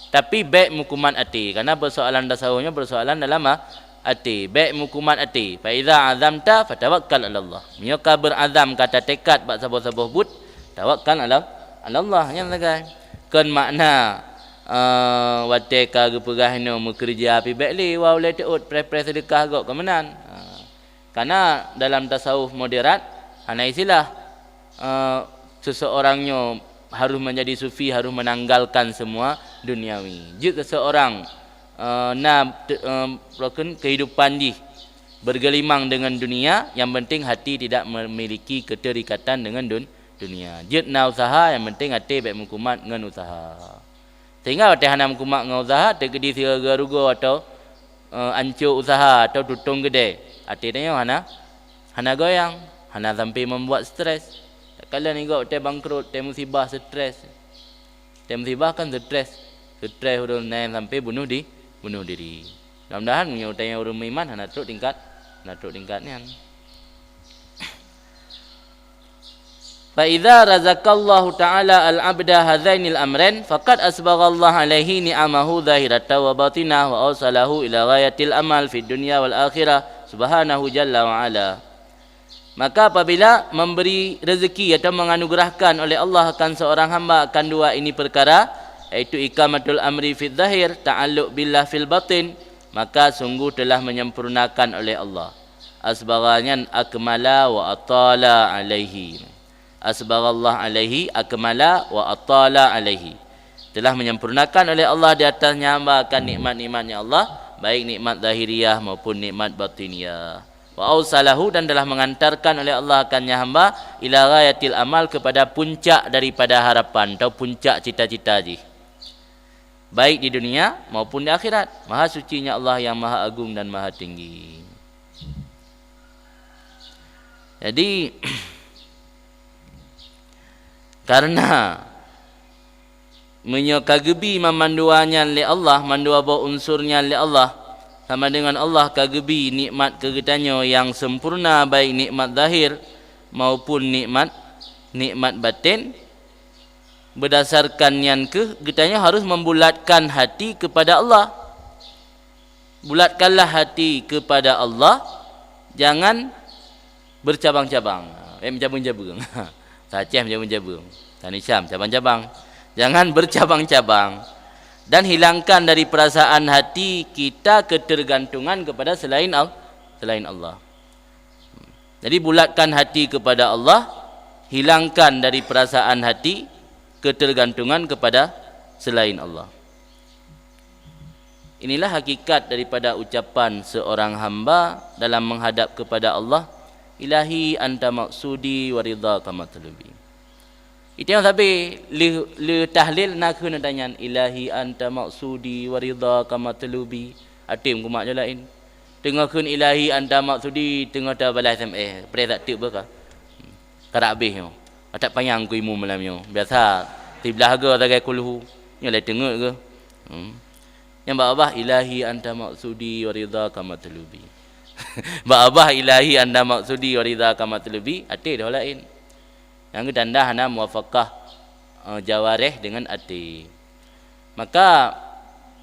Tapi bék meukumat até, karena peusoalan tasawuf nyoe peusoalan dalam a-, até. Bék meukumat até. Fa iza azamta fatawakkal 'alallah. Meunyoe ka beurazam, ka tatekad bak saboh-saboh buet, tawakkal 'ala, 'alallah. Nyan sagai. Kon makna, eh, watée ka geupeugah inoe meukeureuja pih bék lé, wa ulée teuôt preh-preh seudeukah gob keu meunan. Ha. Karena dalam tasawuf moderat hana istilah, eh, seseorang nyoe harus menjadi sufi, harus menanggalkan semua duniawi. Jeuet seseorang, eh, na te-, eh, rukun kehidupan jih bergelimang dengan dunia, yang penting hati tidak memiliki keterikatan dengan dun-, dunia. Jeuet na useuha, yang penting até bék meukumat ngon useuha. Sehingga watée hana meukumat ngon useuha, teukeudi sigoe rugoe atau, eh, ancô useuha atau tutong keudée, até tanyoe hana, hana goyang, hana sampai membuat stres. Takalon igoe watée bangkrot, watée musibah, stres. Watée musibah kan stres. Stres ureuëng na nyang sampai bunuh di-, bunuh diri. Mudah-mudahan meunyoe tanyoe ureuëng meuiman hana trok tingkat, hana trok tingkat nyan. Fa idza razaqallahu ta'ala al-'abda hadzainil amrain, faqad asbaghallahu 'alaihi ni'amahu zahiratan wa batinah, wa ausalahu ila ghayatil amal fid dunya wal akhirah, subhanahu jalla wa 'ala. Maka apabila memberi rezeki atau menganugerahkan oleh Allah akan seorang hamba akan dua ini perkara, yaitu iqamatul amri fid zahir, ta'alluq billah fil batin, maka sungguh telah menyempurnakan oleh Allah. Asbagha nyan akmala wa atala alaihi. Asbaghallah alaihi akmala wa atala alaihi. Telah menyempurnakan oleh Allah di atasnya hamba akan nikmat-nikmatnya Allah, baik nikmat zahiriyah maupun nikmat batiniyah. Wa ausalahu, dan telah mengantarkan oleh Allah akannya hamba ila ghayatil amal, kepada puncak daripada harapan atau puncak cita-cita jih, baik di dunia maupun di akhirat. Maha sucinya Allah yang maha agung dan maha tinggi. Jadi, karena meunyoe ka geubi mandua nyan lé Allah, mandua boh unsur nyan lé Allah, sama dengan Allah ka geubi nikmat keu geutanyoe nyang sempurna, baik nikmat zahir maupun nikmat, nikmat batin, berdasarkan nyan keuh geutanyoe harus membulatkan hati kepada Allah. Bulatkanlah hati kepada Allah, jangan bercabang-cabang. Eh, meujabeueng-jabeueng. Saceh meujabeueng-jabeueng. Tani Syam, cabang-cabang. Jangan bercabang-cabang. Dan hilangkan dari perasaan hati kita ketergantungan kepada selain Al-, selain Allah. Jadi, bulatkan hati kepada Allah, hilangkan dari perasaan hati ketergantungan kepada selain Allah. Inilah hakikat daripada ucapan seorang hamba dalam menghadap kepada Allah, "Ilahi anta maqsudi wa ridhaka matlubi." Itu nyang sabe le, le tahlil na kheun tanyan, "Ilahi anta maqsudi wa ridhaka matlubi." Até meukumat jih laén. Teungoh kheun, "Ilahi anta maqsudi," teungoh tabalah S M S, preh that teuk beuka. Karab habéh nyoe. Atak panyang ku imeum malam nyoe. Biasa siblah goe sagai kulhu. Nyoe lé teungeut goe. Hmm. Nyang bak babah, "Ilahi anta maqsudi wa ridhaka matlubi." Bak babah, "Ilahi anta maqsudi wa ridhaka matlubi," até deuh laén. Nyang geutanda hana muwafaqah, eh, jawareh dengan até. Maka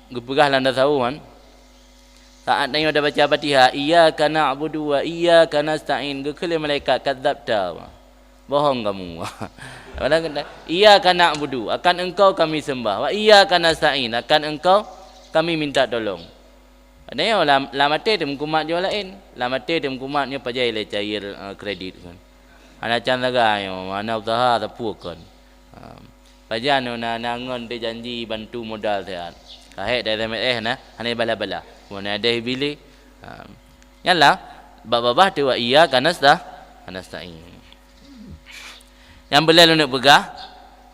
geupeugah lam tasawuf kan, saat tanyoe tabaca Fatihah, "Iyyaka na'budu wa iyyaka nasta'in," geukheun lé malaikat, "Kadzabta." Bohong kamu. Padahal kata, "Iyyaka na'budu," akan Engkau kami sembah. "Wa iyyaka nasta'in," akan Engkau Kami minta tolong. Ada nyoe lam, lam até teuh meukumat jih laén. Lam até teuh meukumat nyoe pajan ilée cair, eh, kredit kan. Hana can sagai nyoe, hana useuha sapeue kon. Ha. Pajan nyoe na, na ngon teuh janji bantu modal siat. Ka hék teu-S M S na, hana bala-bala. Mun na deh bili. Ha. Nyan lah, bak babah teuh wa iyyaka nastah-, nasta'in. Nyang peureulée lôn peugah,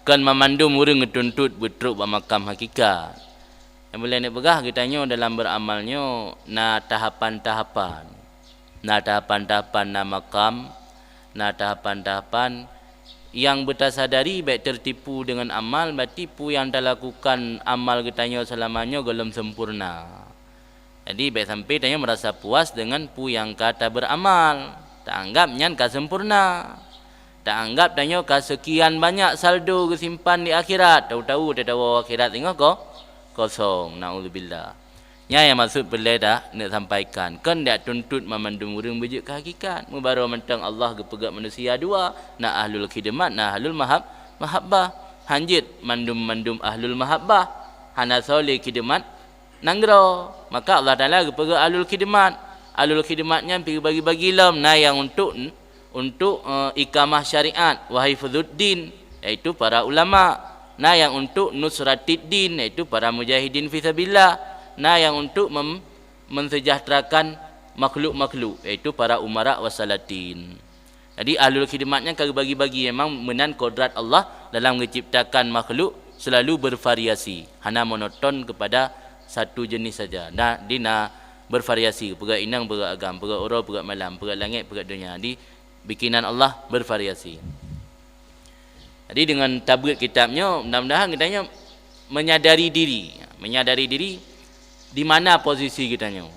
kon mamandum ureuëng geutuntot beutrok bak makam hakikat. Nyang peureulée lôn peugah, geutanyoe dalam beuramal nyoe na tahapan-tahapan. Na tahapan-tahapan, na makam, na tahapan-tahapan nyang beutasadari bék teutipu deungon amal, berarti peue nyang talakukan amal geutanyoe seulama nyoe gohlom sempurna. Jadi, bék sampai tanyoe meurasa puas deungon peue nyang ka tabeuramal. Taanggab nyan ka sempurna. Taanggab tanyoe ka seukian banyak saldo geusimpan di akhirat. Tahu-tahu teuh tawoe akhirat singoh ko-, kosong. Naudzubillah. Nyan nyang maksud peureulée dak neuk sampaikan. Kon dak tuntot mamandum ureuëng beujeuet keu hakikat. Meubaroe mantong Allah geupeugét manusia dua, na ahlul khidmat, na ahlul mahab-, mahabbah. Hanjeuet mandum-mandum ahlul mahabbah hana soe lé khidmat nanggroe. Maka Allah Taala geupeugét ahlul khidmat. Ahlul khidmat nyan pi geubagi-bagi lom, na nyang untuk, untuk, eh, ikamah syariat, wa hifzuddin, yaitu para ulama. Na nyang untuk nusratiddin, yaitu para mujahidin fi sabilillah. Na nyang untuk mem-, menseujahterakan makhluk-makhluk, yaitu para umara wasalatin. Jadi, ahlul khidmat nyan ka geubagi-bagi, memang meunan kodrat Allah dalam geuciptakan makhluk selalu bervariasi, hana monoton kepada satu jenis saja. Nah, di na bervariasi, peugah inong, peugah agam, peugah uroe, peugah malam, peugah langét, peugah donya. Di bikinan Allah bervariasi. Jadi, dengan tabeuet kitab nyoe, mudah-mudahan kita nyoe menyadari diri, menyadari diri di mana posisi kita nyoe.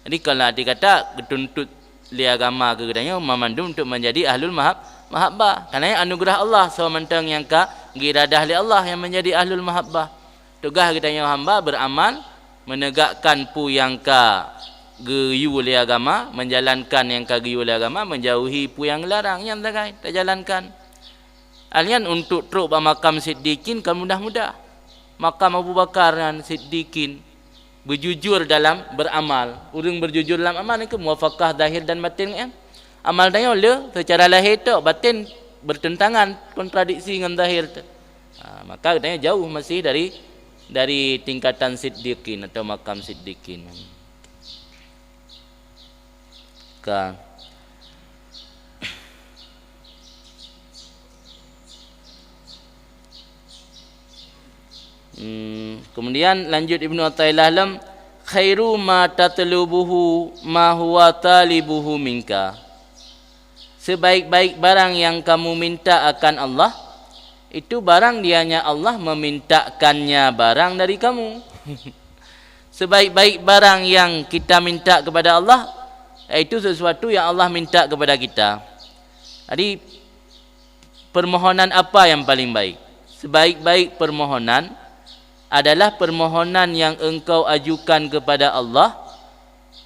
Jadi, kalau arti kata geutuntot lé agama keu geutanyoe mamandum untuk menjadi ahlul mahab-, mahabbah. Karena nyan anugerah Allah, soe mantong nyang ka geuiradah lé Allah nyang menjadi ahlul mahabbah. Tugaih geutanyoe hamba beuramal, menegakkan peue nyang ka geuyue lé agama, menjalankan nyang ka geuyue lé agama, menjauhi peue nyang geularang, nyan sagai tajalankan. Alien untuk trok bak makam siddiqin kon mudah-mudah. Makam Abu Bakar nyan siddiqin, beujujur dalam beuramal. Ureuëng beujujur dalam amal nyan keuh muwafaqah zahir dan batin nyan. Amal tanyoe le seucara lahé tok, batin bertentangan, kontradiksi ngon zahir tu. Ha, maka tanyoe jauh masih dari, dari tingkatan siddiqin atau makam siddiqin. Ka. Hmm, kemudian lanjut Ibnu Athaillah lom, "Khairu ma tatlubuhu ma huwa talibuhu minka." Sebaik-baik barang yang kamu minta akan Allah, itu barang Dianya Allah memintakannya barang dari kamu. Sebaik-baik barang yang kita minta kepada Allah, yaitu sesuatu yang Allah minta kepada kita. Jadi, permohonan apa yang paling baik? Sebaik-baik permohonan adalah permohonan yang engkau ajukan kepada Allah,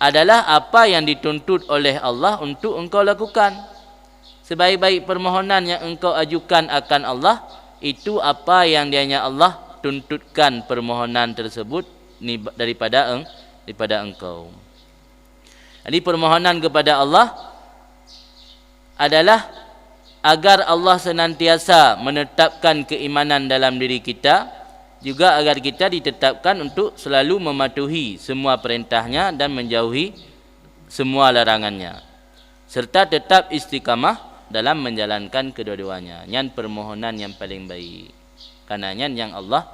adalah apa yang dituntut oleh Allah untuk engkau lakukan. Sebaik-baik permohonan yang engkau ajukan akan Allah, itu apa yang Dianya Allah tuntutkan permohonan tersebut ni-, daripada eng-, daripada engkau. Jadi, permohonan kepada Allah adalah agar Allah senantiasa menetapkan keimanan dalam diri kita, juga agar kita ditetapkan untuk selalu mematuhi semua perintah-Nya dan menjauhi semua larangan-Nya, serta tetap istiqamah dalam menjalankan kedua-duanya. Nyan permohonan yang paling baik. Karena nyan nyang Allah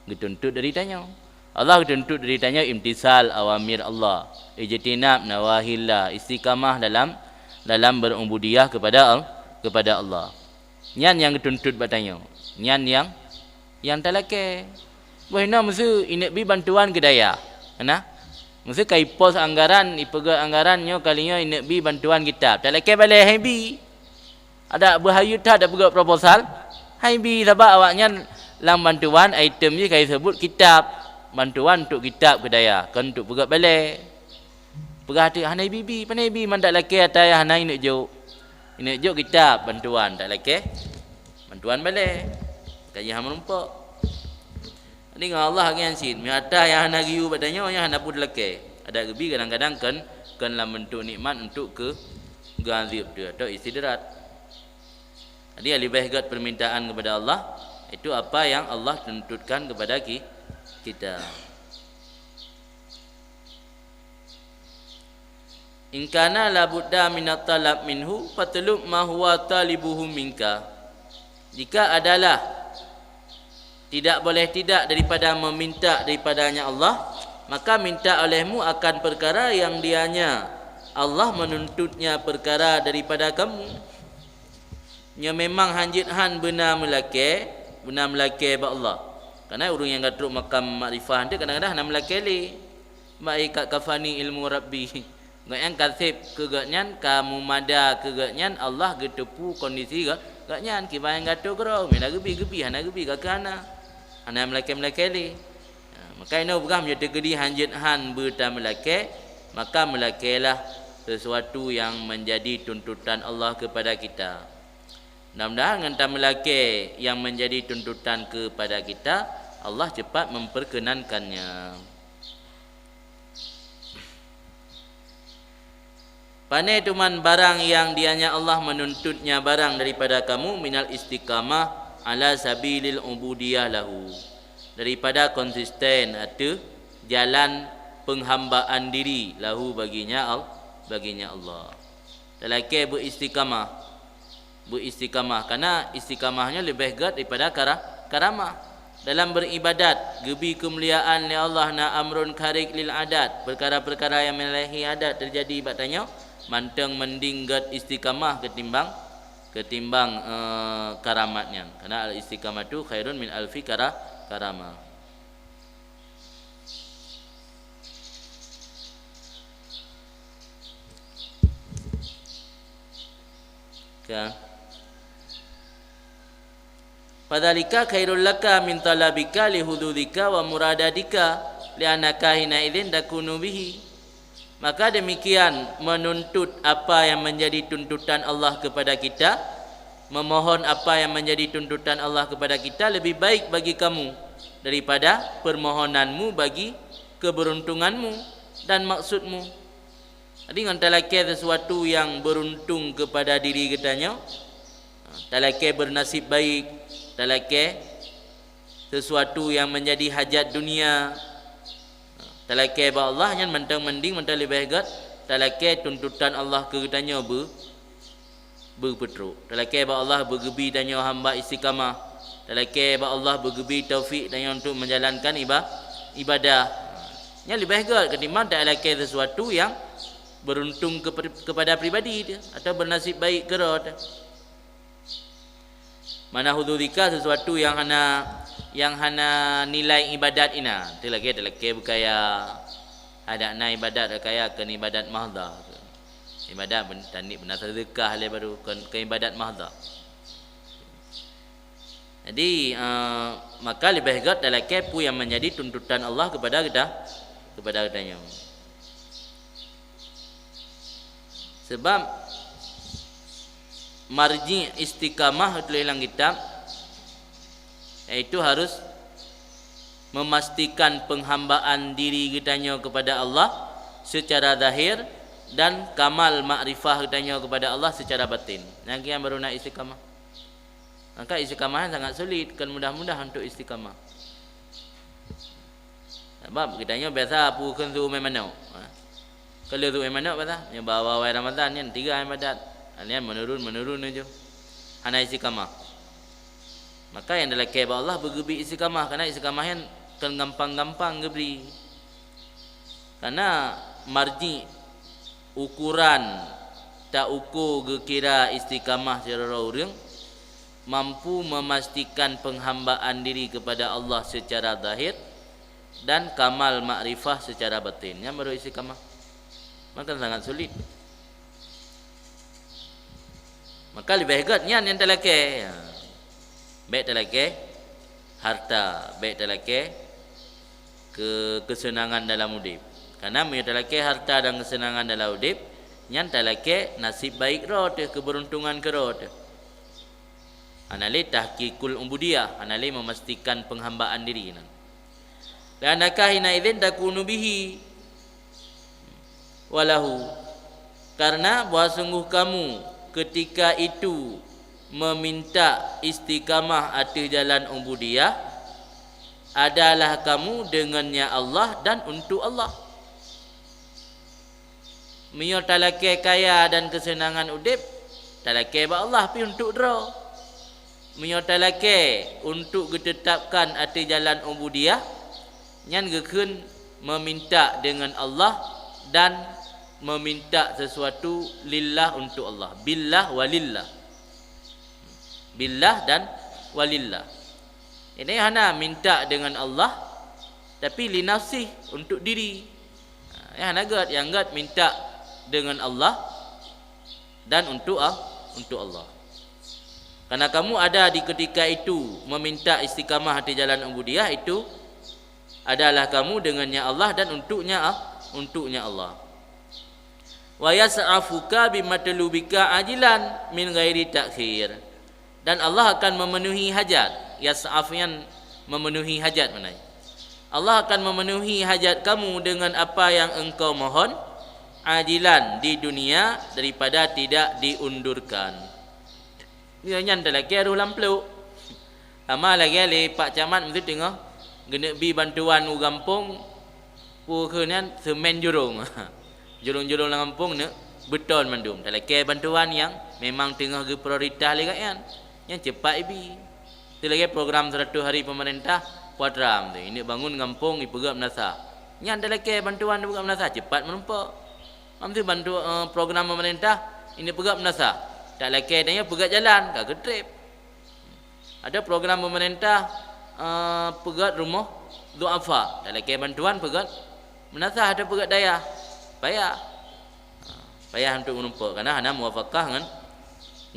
geutuntut dari tanyoe. Allah geutuntut dari tanyoe imtisal awamir Allah, ijtinab nawahillah, istiqamah dalam, dalam berubudiyah kepada Al-, kepada Allah. Nyan nyang geutuntut bak tanyoe. Nyan nyang, nyang talakée. Boh inoe meuseu ineuk bi bantuan keu dayah. Nah, meuseu ka ipos anggaran, ipeugét anggaran nyoe kali nyoe ineuk bi bantuan kitab. Talakée balée hai bi. Adak beuhayeue that, adak peugét proposal, hai bi, sabab awaknyan lam bantuan item jih ka jiseubut kitab, bantuan untuk kitab keu dayah, kon untuk peugét balée. Peugah teuk hana ibi-bi, pane ibi, mandak lakée ata hana ineuk jok. Ineuk jok kitab bantuan, dak lakée bantuan balée. Ka jih hana meurumpok. Jadi ngon Allah ngian cit, meunyoe atra nyang hana geuyue bak tanyoe, nyan hana peue teulakée. Adak geubi kadang-kadang kon, kon lam beuntuk nikmat untuk keu geuazeueb teuh atau istidraj. Jadi, nyang leubeh gét permintaan kepada Allah, itu apa yang Allah tuntutkan kepada ki-, kita. "In kana la budda minat talab minhu, fatlub ma huwa talibuhu minka." Jika adalah tidak boleh tidak daripada meminta daripada-Nya Allah, maka minta olehmu akan perkara yang dianya Allah menuntutnya perkara daripada kamu. Nyoe memang hanjeuet han beuna meulakée, beuna meulakée bak Allah. Karena ureuëng nyang ka trok makam makrifah teuh kadang-kadang hana meulakée lé. Bak ikat kafani ilmu Rabbi. Gobnyan ka sép keu gobnyan, ka meumada keu gobnyan, Allah geuteupeue kondisi go-, gobnyan, kiban nyang gato keudroe, meunan geubi-geubi, hana geubi ka keu hana. Hana meulakée-meulakée lé. Ha, maka inoe peugah meunyoe teukeudi hanjeuet han beutameulakée, maka meulakée lah sesuatu yang menjadi tuntutan Allah kepada kita. Mudah-mudahan ngon tameulakée yang menjadi tuntutan kepada kita, Allah cepat memperkenankannya. Pane teuma barang yang dianya Allah menuntutnya barang daripada kamu minal istiqamah ala sabilil ubudiyah lahu. Daripada konsisten ateueh jalan penghambaan diri lahu baginya Al-, baginya Allah. Talakée beuistiqamah. Beuistiqamah, karena istiqamah nyoe leubeh gét daripada kara-, karamah. Dalam beribadat, geubi keumuliaan lé Allah na amrun kharik lil adat, perkara-perkara yang menyalahi adat terjadi bak tanyoe, mantong mending gét istiqamah ketimbang, ketimbang, eh, karamat nyan. Karena al-istiqamatu khairun min alfi kara-, karamah. Ka. Fadzalika khairul laka min talabika li hududika wa muradadika, li annaka hina idzin takunu bihi. Maka demikian, menuntut apa yang menjadi tuntutan Allah kepada kita, memohon apa yang menjadi tuntutan Allah kepada kita lebih baik bagi kamu daripada permohonanmu bagi keberuntunganmu dan maksudmu. Jadi, ngon talakée sesuatu yang beruntung kepada diri geutanyoe, talakée bernasib baik, talakée sesuatu yang menjadi hajat dunia, talakée bak Allah, nyan mantong mending, mantong leubeh gét talakée tuntutan Allah keu geutanyoe beu-, beupeutrok. Talakée bak Allah beugeubi tanyoe hamba istiqamah. Talakée bak Allah beugeubi taufik tanyoe untuk menjalankan iba-, ibadah. Nyan leubeh gét ketimbang talakée sesuatu yang beruntung keper-, kepada pribadi teuh atau bernasib baik keudroe teuh. Mana hududika sesuatu yang hana, yang hana nilai ibadat inan. Teuh lagée talakée beukaya. Adak na ibadat kaya keu ibadat mahdah. Ibadat ben-, tani beuna seudeukah lé baru, kon, kon ibadat mahdah. Jadi, eh, maka leubeh gét talakée peue nyang menjadi tuntutan Allah kepada geuta-, kepada geutanyoe. Sebab marji istiqamah, tuléh lam kitab, yaitu harus memastikan penghambaan diri geutanyoe kepada Allah secara zahir dan kamal makrifah geutanyoe kepada Allah secara batin. Nyang kian baru na istiqamah. Maka istiqamah sangat sulit, kon mudah-mudah untuk istiqamah. Sabab geutanyoe biasa peue kheun su umai manok. Ha. Kalau su umai manok biasa, nyoe bak awai Ramadhan nyan tiga ibadat. Nyan menurun-menurun laju. Hana istiqamah. Maka nyang talakée bak Allah beugeubi istiqamah, karena istiqamah nyan kon gampang-gampang geubri. Karena marji, ukuran, ta uko geukira istiqamah sidroe ureuëng, mampu memastikan penghambaan diri kepada Allah secara zahir dan kamal makrifah secara batin. Nyan baru istiqamah. Maka sangat sulit. Maka leubeh gét nyan nyang talakée. Ya. Bék talakée harta, bék talakée ke-, kesenangan dalam udeb. Karena meunyoe talakée harta dan kesenangan dalam udeb, nyan talakée nasib baik droe teuh, keberuntungan keudroe teuh. Hana lé tahqiqul ubudiyah, hana lé memastikan penghambaan diri nyan. Li'annaka hina idzin takunu bihi wa lahu, karena bahwa sungguh kamu ketika itu meminta istiqamah ateueh jalan ubudiyah, adalah kamu dengannya Allah dan untuk Allah. Meunyoe talakée kaya dan keuseunangan udeb, talakée bak Allah pih untuk droe. Meunyoe talakée untuk geuteutapkan ateueh jalan ubudiyah, nyan geukheun meminta deungon Allah dan meminta sesuatu lillah, untuk Allah. Billah wa lillah. Billah dan walillah. Ini hana minta deungon Allah, tapi linafsih, untuk diri. Ha, nyang hana gét, nyang gét minta deungon Allah dan untuk Al-, untuk Allah. Karena kamu ada di ketika itu meminta istiqamah di jalan ubudiyah, itu adalah kamu dengannya Allah dan untuknya Al-, untuknya Allah. Wa yas'afuka bimatlubika ajilan min ghairi ta'khir. Dan Allah akan memenuhi hajat. Yas'af nyan memenuhi hajat maknanya. Allah akan memenuhi hajat kamu dengan apa yang engkau mohon, ajilan, di dunia, daripada tidak diundurkan. Nyoe nyan talakée roh lam plôk. Sama lagée lé Pak Camat meuteungoh geuneuk bi bantuan u gampông, peue kheun nyan, seumén jurông. Jurông-jurông lam gampông neuk beuton mandum. Talakée bantuan nyang memang teungoh geuprioritas lé gobnyan. Nyan cepat ibi. Teu lagée program seratus hari pemerintah, Kuadram tu, ineuk bangun gampông, ipeugét meunasah. Nyan talakée bantuan ipeugét meunasah, cepat meurumpok. Am tu bantu, eh, program pemerintah, ineuk peugét meunasah. Talakée tanyoe peugét jalan, ka geutrép. Ada program pemerintah, eh, peugét rumoh duafa. Talakée bantuan peugét meunasah atau peugét dayah. Payah. Ha, payah untuk meurumpok, karena hana muwafakah ngon,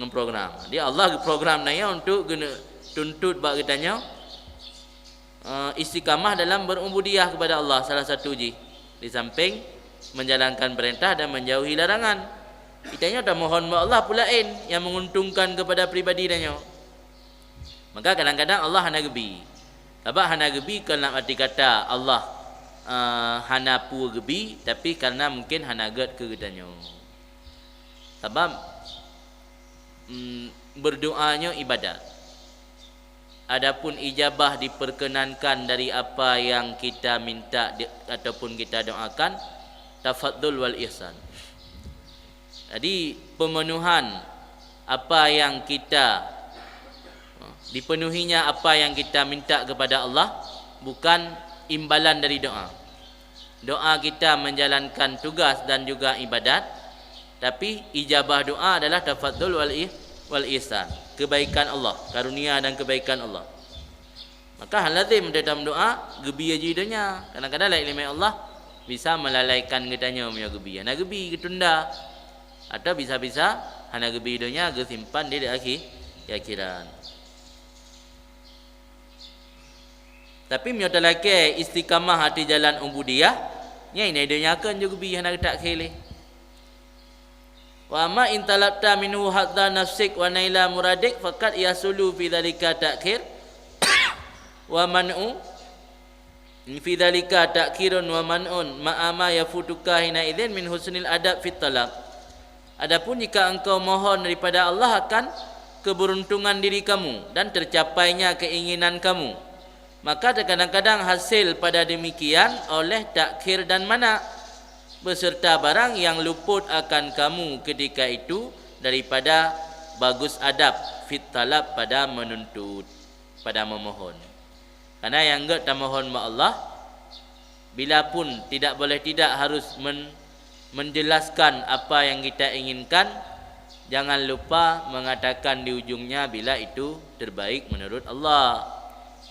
ngon program. Jadi Allah geuprogram tanyoe untuk geuneuk tuntut bak geutanyoe, eh, istiqamah dalam berubudiyah kepada Allah, salah satu jih. Di samping menjalankan perintah dan menjauhi larangan. Geutanyoe tamohon bak Allah peue laén nyang menguntungkan kepada pribadi tanyoe. Maka kadang-kadang Allah hana geubi. Sabab hana geubi kon lam arti kata Allah, eh, hana peue geubi, tapi karena mungkin hana gét keu geutanyoe. Sabab, mm, berdoa nyoe ibadat. Adapun ijabah diperkenankan dari apa yang kita minta di-, ataupun kita doakan, tafadhul wal ihsan. Jadi, pemenuhan apa yang kita, dipenuhinya apa yang kita minta kepada Allah bukan imbalan dari doa. Doa kita menjalankan tugas dan juga ibadat, tapi ijabah doa adalah tafadhul wal ih-, wal ihsan, kebaikan Allah, karunia dan kebaikan Allah. Maka hana lazim dalam doa geubi jih donya. Kadang-kadang lé ileumèe Allah bisa melalaikan geutanyoe meunyoe geubi. Hana geubi, geutunda. Atau bisa-bisa hana geubi donya, geusimpan di akhi-, di akhirat. Tapi meunyoe talakèe istiqamah ateueh jalan ubudiyah, nyan i donya kheun jeuet geubi, hana geutakhé lé. Wa amma in talabta minhu hadza nafsik wa naila muradik, faqad yahsulu fi dzalika ta'khir wa man'u, fi dzalika ta'khirun wa man'un ma'a ma yafutuka hina idzin min husnil adab fit talab. Adapun jika engkau mohon daripada Allah akan keberuntungan diri kamu dan tercapainya keinginan kamu, maka terkadang-kadang hasil pada demikian oleh takhir dan mana, beserta barang yang luput akan kamu ketika itu daripada bagus adab fit talab, pada menuntut, pada memohon. Karena nyang gèt tamohon bak Allah, bila pun tidak boleh tidak harus men-, menjelaskan apa yang kita inginkan, jangan lupa mengatakan di ujungnya bila itu terbaik menurut Allah.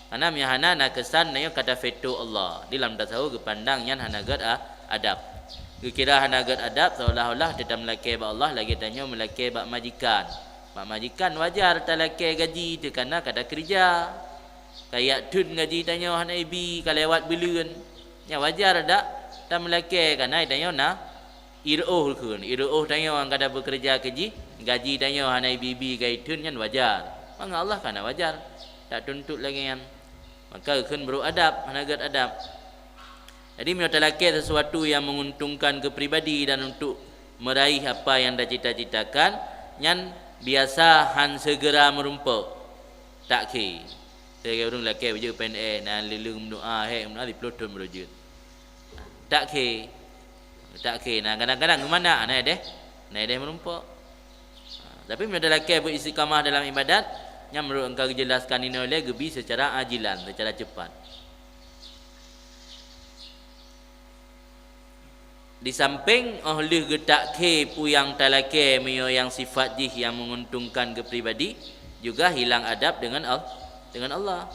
Karena meuhana na keusan na nyoe ka taveto Allah. Di lam tasawuf geupandang nyan hana gèt a-, adab. Geukira hana gèt adab seolah-olah teutab meulakèe bak Allah lagèe tanyoe meulakèe bak majikan. Bak majikan wajar talakèe gaji teuh karena ka takeureuja. Ka jak theun gaji tanyoe hana ibi, ka lewat buleuen. Nyan wajar dak tameulakèe, karena tanyoe na ireuoh kheun. Ireuoh tanyoe nyang ka tapeukeureuja keu jih, gaji tanyoe hana ibi-ibi ka itheun, nyan wajar. Mangat Allah ka hana wajar tatuntut lagèe nyan. Maka geukheun brôk adab, hana gét adab. Jadi, meunyoe talakée sesuatu nyang menguntungkan keu pribadi dan untuk meraih apa nyang tacita-citakan, nyan biasa han segera meurumpok. Takhir. Lagée ureuëng lakée beujeuet P N S, na leuleung meudoa, hék meudoa, siplôh thon baru jeuet. Takhir. Takhir. Nah, kadang-kadang keu mana? Na ideh. Na ideh meurumpok. Ha, tapi meunyoe talakée beu istiqamah dalam ibadat, nyan meunurot nyang ka geujelaskan inoe lé, geubi secara ajilan, secara cepat. Di sampéng óh lheueh geutakhé peue nyang talakée, meunyoe nyang sifat jih nyang menguntungkan keu pribadi, juga hilang adab dengan Al-, dengan Allah.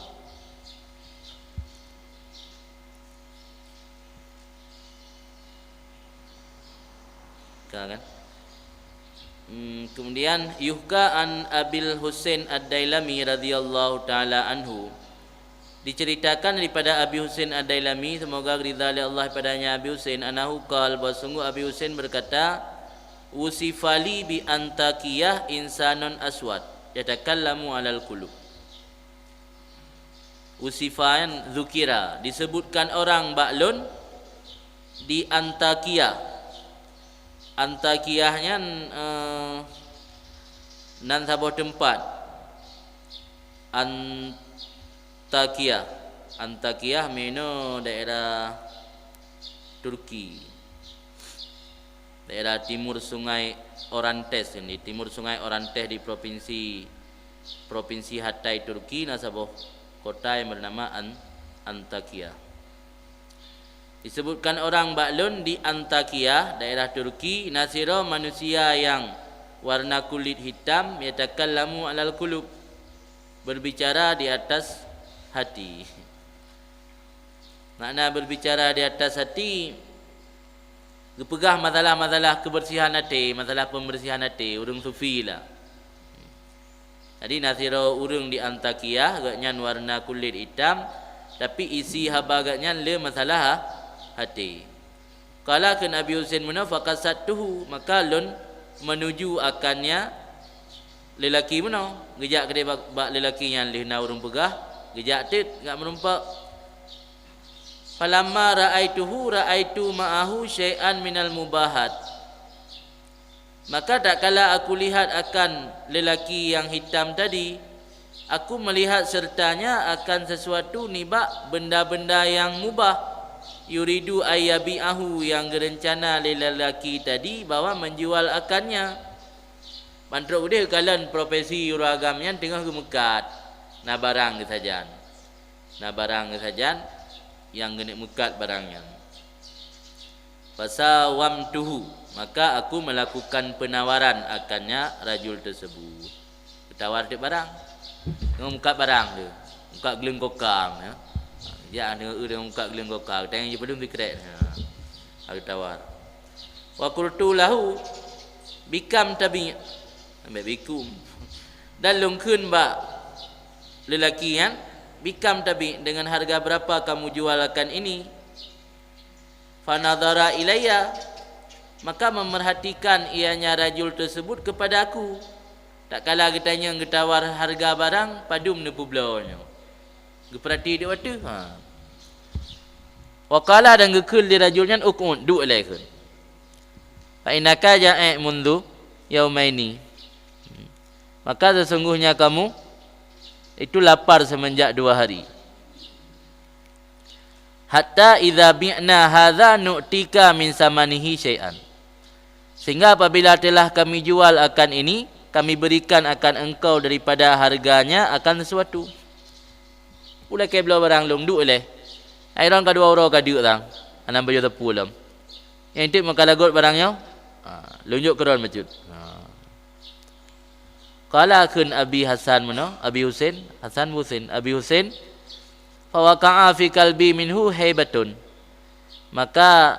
Ka, kan? Hmm, kemudian, yuhka an Abil Husain Ad-Dailami radhiyallahu taala anhu. Diceritakan daripada Abi Husain Ad-Dailami, semoga ridha lé Allah padanya Abi Husain, annahu qal, bahwa sungguh Abi Husain berkata, "Usifa li bi Antakiyah insanun aswad, yatakallamu alal qulub." Usifa nyan dzukira, disebutkan orang bak lôn di Antakya. Antakya nyan, eh, nan saboh teumpat. Antakya. Antakya meunoe daerah Turki. Daerah timur Sungai Orantes, di timur Sungai Orantes di provinsi, provinsi Hatay, Turki, na saboh kota yang bernama An-, Antakya. Disebutkan orang bak lôn di Antakya, daerah Turki, na sidroe manusia nyang warna kulit hitam, yatakallamu alal qulub, berbicara di atas hati. Makna berbicara di atas hati, geupeugah masalah-masalah kebersihan até, masalah pembersihan até, ureuëng sufi lah. Jadi, na sidroe ureuëng di Antakya, gobnyan warna kulit hitam, tapi isi haba gobnyan le masalah ha-, até. Qala, kheun Abi Husain meunoe, "Faqasadtuhu," maka lôn menuju akannya lelaki meunoe. Geujak keudeh bak, bak lelaki nyan, lheueh na ureuëng peugah, geujak teuk, geujak meurumpok. "Falamma ra'aituhu, ra'aitu ma'ahu syai'an minal mubahat." Maka tatkala aku lihat akan lelaki yang hitam tadi, aku melihat sertanya akan sesuatu nibak benda-benda yang mubah, yuridu ayyabi'ahu, yang gerencana lé lelaki tadi bahwa menjual akannya. Ban trok udeh kalon profesi ureuëng agam nyan teungoh geumeukat, na barang geusajan. Na barang geusajan nyang geuneuk meukat barang nyan. Fasawamtuhu, maka aku melakukan penawaran akannya rajul tersebut. Geutawar teuk barang. Ngon meukat barang tu. Meukat gleueng koka, ya. Ya, ngon meukat gleueng koka. Tanyong jipeudong sikrek. Ha. Geutawar. Wa qultu lahu, "Bikam tabi'?" Ambek bikum. Dan lôn kheun bak lelaki nyan, "Bikam tabi', dengan harga berapa kamu jual akan ini?" Fanadhara ilayya, maka memerhatikan ianya rajul tersebut kepada aku. Tatkala geutanyong geutawar harga barang, padum neupeubloe nyoe. Geupeurati di watèe. Ha. Wa qala, dan geukheun lé rajul nyan, "Uq'ud, duek lé kheun. Fa innaka ja'i' mundhu yaumaini." Maka sesungguhnya kamu itu lapar semenjak dua hari. "Hatta idza bi'na hadza nu'tika min samanihi syai'an." Sehingga apabila telah kami jual akan ini, kami berikan akan engkau daripada harganya akan sesuatu. Ulakée bloe barang lôn duek lé. Ai rong ka dua uroe ka deuk tang. Anang bajôh teupeu lom. Nyang tiep meuka lagot barang nyoe. Ha, lôn jok keudroe bacut. Ha. Qala kheun Abi Hasan meunoe, Abi Husain, Hasan Husain, Abi Husain, "Fa waqa'a fi qalbi minhu haibatun." Maka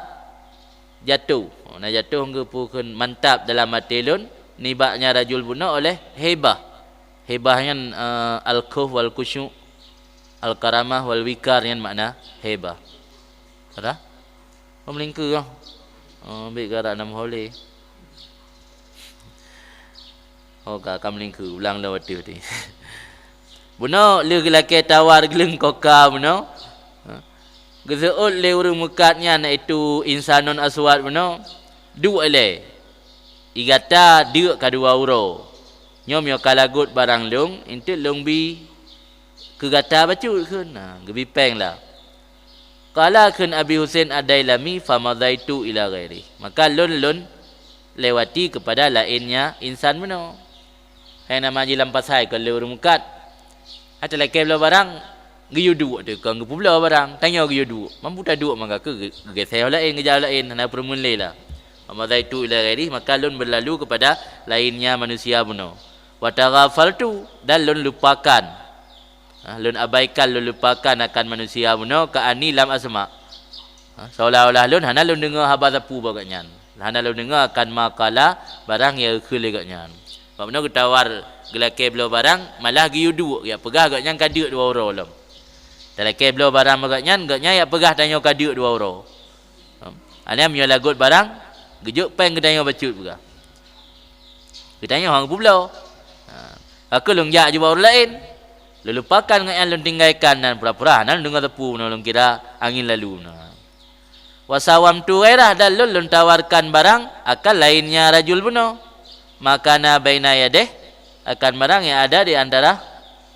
jatuh. Oh, na jatuh geupeu kheun mantap dalam até lôn, nibak nyan rajul bunoe oleh hibah. Hibah nyan, eh, al-khauf wal khusyu', al-karamah wal wikar nyan makna hibah. Ada? Pemelingkeu kah? Oh, ambil garak nama holeh. Oh, ka, ka melingkeu, ulang lom watèe-watèe. Bunoe lheueh geulakée tawar geuleung koka bunoe, ha, geuseuôt lé ureuëng meukat nyan, yaitu insanun aswad bunoe, "Duek ilée, i gata deuk ka dua uroe. Nyoe meunyoe ka lagot barang lôn, eunteuk lôn bi keu gata bacut kheun." Na, geubi péng lah. Qala kheun Abi Husain Ad-Dailami, "Famadaitu ila ghairi." Maka lôn, lôn lewati keupada laénnya insan bunoe. Hai nama jilam pasai keu lé ureuëng meukat. Hai talakée bloe barang, geuyue duek teuh kon geupeubloe barang, tanyoe geuyue duek. Mampu taduek maka keu geu-, geugeuseh laén, geujak laén, hana peureumeun lé lah. "Famadaitu ila ghairi," maka lôn beulalu keupada laénnya manusia bunoe. "Wa taghafaltu," dan lôn lupakan. Ha, lôn abaikan, lôn lupakan akan manusia bunoe, ka ani lam asma. Ha, seolah-olah lôn hana lôn deungoe haba sapeue bak gobnyan. Hana lôn deungoe akan ma qala, barang nyang geukheun lé gobnyan. Bak bunoe geutawar geulakée bloe barang, malah geuyue duek, jak peugah gobnyan ka deuk dua uroe lom. Talakée bloe barang bak gobnyan, gobnyan jak peugah tanyoe ka deuk dua uroe. Ha, alheuh meunyoe lagot barang, geujok péng keu tanyoe bacut peugah. Geutanyoe hana geupubloe. Ha. Ka keuh lôn jak jubak ureuëng laén. Lôn lupakan ngon nyan, lôn tinggaikan nan pura-pura, nan deungoe teupeu bunoe, lôn kira angén lalu bunoe. "Wa sawamtu ghairah," dan lôn, lôn tawarkan barang akan laénnya rajul bunoe. "Ma kana baina yadaih," akan barang nyang ada di antara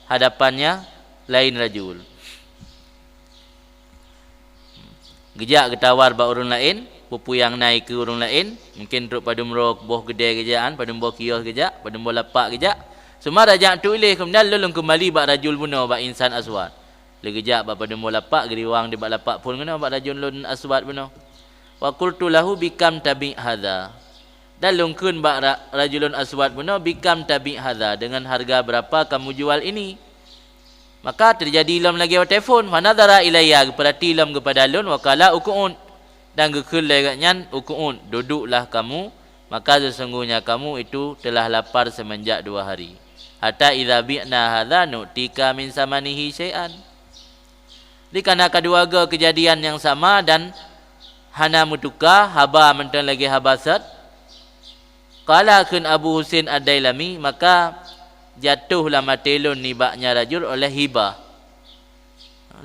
hadapannya laén rajul. Geujak geutawar bak ureuëng laén, peue-peue nyang na ikeue ureuëng laén, mungken trok padum droe boh keudè geujak, padum boh kios geujak, padum boh lapak geujak. Seumara jak tu ilée, keumudian lôn, lôn keumbali bak rajul bunoe, bak insan aswad. Lheueh geujak bak padum boh lapak, geuriwang di bak lapak phon keunoe bak rajul lôn aswad bunoe. "Wa qultu lahu bikam tabi' hadza." Dan lôn kheun bak ra-, rajulun aswad bunoe, "Bikam tabi' hadza, dengan harga berapa kamu jual ini?" Maka teujadi lom lagée watée phon, "Fanadhara ilayya," geupeurati lom keupada lôn, "wa qala uq'ud," dan geukheun lé gobnyan, "Uq'ud, duduklah kamu, maka sesungguhnya kamu itu telah lapar semenjak dua hari. Hatta idza bi'na hadza nu'tika min samanihi syai'an." Di kana kadua goe keujadian nyang sama dan hana meutuka haba mantong lagée haba sot, Qala kheun Abu Husain Ad-Dailami, maka jatoh lam até lôn nibak nyan rajul oleh hibah.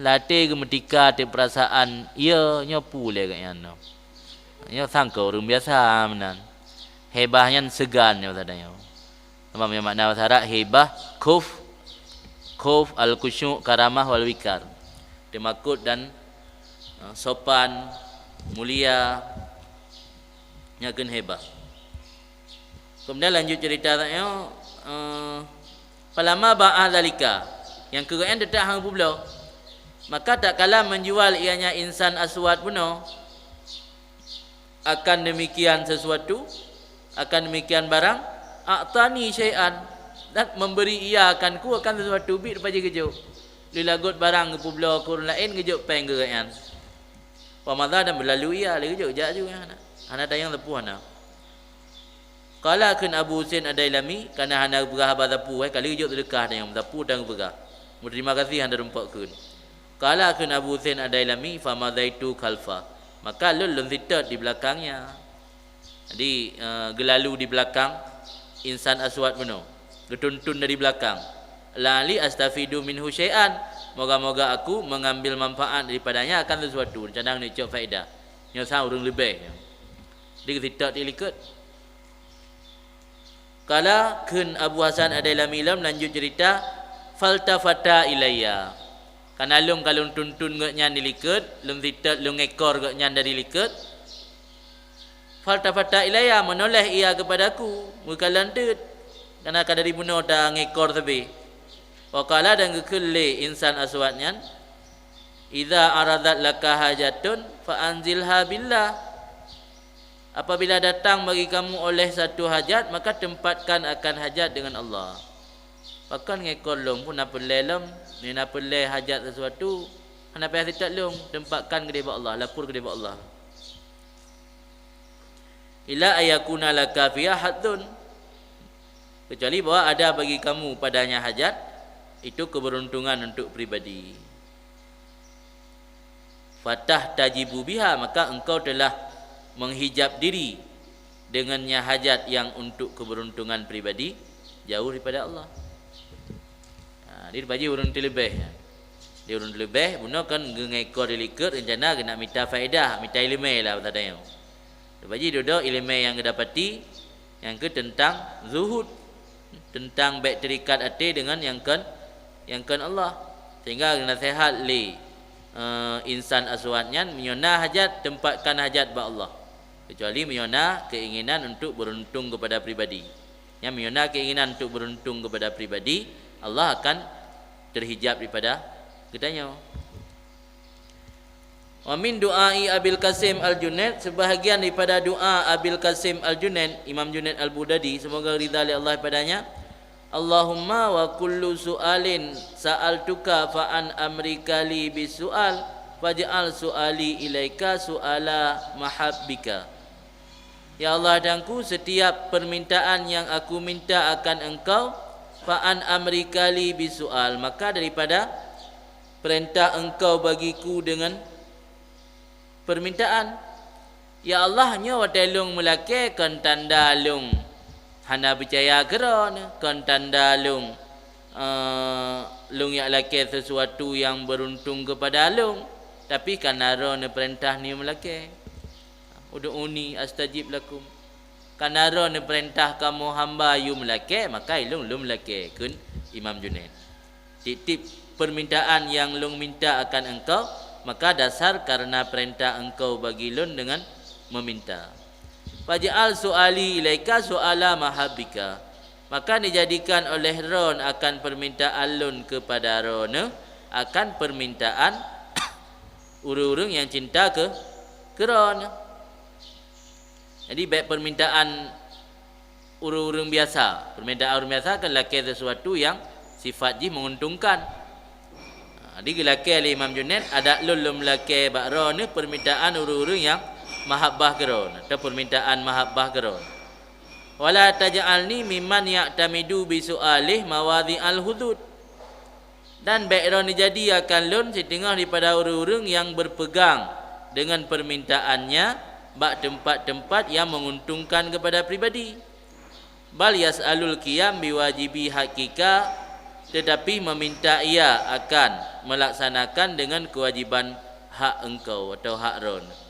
Lam até geumeutika teuk peurasaan, "Iya, nyoe peue lé gobnyan nyoe? Nyoe sangka ureuëng biasa meunan." Hibah nyan seugan nyoe, teudeungoe. Sama ngon makna bahasa Arab, hibah, khuf, khuf, al-khusyu', karamah, wal wikar. Teumakot dan, eh, sopan, mulia, nyan kheun hibah. Keumudian lanjut cerita teudeungoe, eh, "Falamma ba'a dzalika," nyang keu gobnyan teutap hana geupubloe. Maka tatkala menjual ianya insan aswad bunoe, akan demikian sesuatu, akan demikian barang, a'tani syai'an, dan memberi ia akanku akan sesuatu, biet rupa jih geujok. Lheueh lagot barang geupubloe keu ureuëng laén, geujok péng keu gobnyan. Wa madha, dan beulalu ia, lheueh geujok jak ju, hana, hana tanyong sapeue hana. Qala kheun Abu Husain Ad-Dailami, kana hana geupeugah haba sapeue, eh, ka lheueh geujok seudeukah tanyong, sapeue dan geupeugah. Meuterima kasih hana rumpok kheun. Qala kheun Abu Husain Ad-Dailami, "Famadhaitu khalfa." Maka lôn, lôn seutôt di beulakangnya. Jadi, eh, geulalu di beulakang insan aswad bunoe, geutuntun dari beulakang. "La'alli astafidu minhu syai'an." Moga-moga aku mengambil manfaat daripadanya akan sesuatu. Rencana neucok faedah. Nyoe sang ureuëng leubeh. Jadi, geuseutôt di likot. Qala kheun Abu Hasan Ad-Dailami lom lanjut cerita, "Faltafata ilayya." Kana lôn ka lôn tuntun gobnyan di likot, lôn seutôt, lôn ngekor gobnyan dari likot. "Faltafata ilayya," meunoléh ia keupadaku, meukalon teuk. Kana ka dari bunoe ta ngekor sabe. Wa qala, dan geukheun lé insan aswad nyan, "Idza aradat laka hajatun, fa anzilha billah." Apabila datang bagi kamu oleh satu hajat, maka tempatkan akan hajat dengan Allah. Pakon ngekor lôn pun na peureulée lom, ni na peureulée hajat sesuatu, hana payah seutôt lôn, tempatkan keudeh bak Allah, lapor keudeh bak Allah. "Illa ayakuna laka fiha hadzun," kecuali bahwa ada bagi kamu padanya hajat, itu keberuntungan untuk pribadi. "Fatahtajibu biha," maka engkau telah menghijab diri dengannya hajat yang untuk keberuntungan pribadi, jauh daripada Allah. Ha, Jadi, leubeh jih ureuëng teuleubeh. Di ureuëng teuleubeh, bunoe kan geungai ko dilikot rencana geunak mita faedah, mita ileumé lah bahasa tanyoe. Leubeh jih dudoe ileumé nyang geudapati, nyang keu teuntang zuhud, teuntang bék teurikat até deungon nyang kon, nyang kon Allah. Sehingga geunaseuhat lé, eh, insan aswad nyan, meunyoe na hajat, tempatkan hajat bak Allah. Kecuali meunyoe na keinginan untuk beruntung kepada pribadi. Nyan meunyoe na keinginan untuk beruntung kepada pribadi, Allah akan terhijab daripada geutanyoe. Wa min du'ai Abil Qasim Al-Junaid, sebahagian daripada doa Abil Qasim Al-Junaid, Imam Junaid Al-Baghdadi, semoga ridha lé Allah padanya, Allahumma wa kullu su'alin sa'altuka fa an amrika li bisu'al, faj'al su'ali ilaika su'ala mahabbika. Ya Allah Tuhanku, setiap permintaan yang aku minta akan Engkau, fa an amrika li bisu'al, maka daripada perintah Engkau bagiku dengan permintaan. Ya Allah, nyoe watée lôn meulakée kon tanda lôn hana peucaya keu Droeneuh, kon tanda lôn, eh, lôn jak lakée sesuatu nyang beruntung keupada lôn, tapi kana Droeneuh peurintah nyoe meulakée. Ud'uni astajib lakum. Kana Droeneuh peurintah kamoe hamba yue meulakée, maka ilôn lôn meulakée, kheun Imam Junaid. Tiep-tiep permintaan nyang lôn minta akan Engkau, maka dasar kareuna peurintah Engkau bagi lôn deungon meuminta. Faj'al su'ali ilaika su'ala mahabbika. Maka dijadikan oleh Droeneuh akan permintaan lôn keupada Droeneuh akan permintaan ureuëng-ureuëng nyang cinta keu, keu Droeneuh. Jadi, bék permintaan ureuëng-ureuëng biasa. Permintaan ureuëng biasa kan lakée sesuatu nyang sifat jih menguntungkan. Ha, jadi geulakée lé Imam Junaid, adak lôn lôn lakée bak Droeneuh permintaan ureuëng-ureuëng nyang mahabbah keu Droeneuh, atau permintaan mahabbah keu Droeneuh. Wala taj'alni mimman ya'tamidu bisu'alih mawadhi'al hudud. Dan bék Droeneuh jadi akan lôn siteungoh daripada ureuëng-ureuëng nyang berpegang deungon permintaannya bak teumpat-teumpat nyang menguntungkan keupada pribadi. Bal yas'alul qiyam biwajibi haqqika, teutapi meuminta ia akan meulaksanakan deungon keuwajiban hak Engkau atau hak Droeneuh.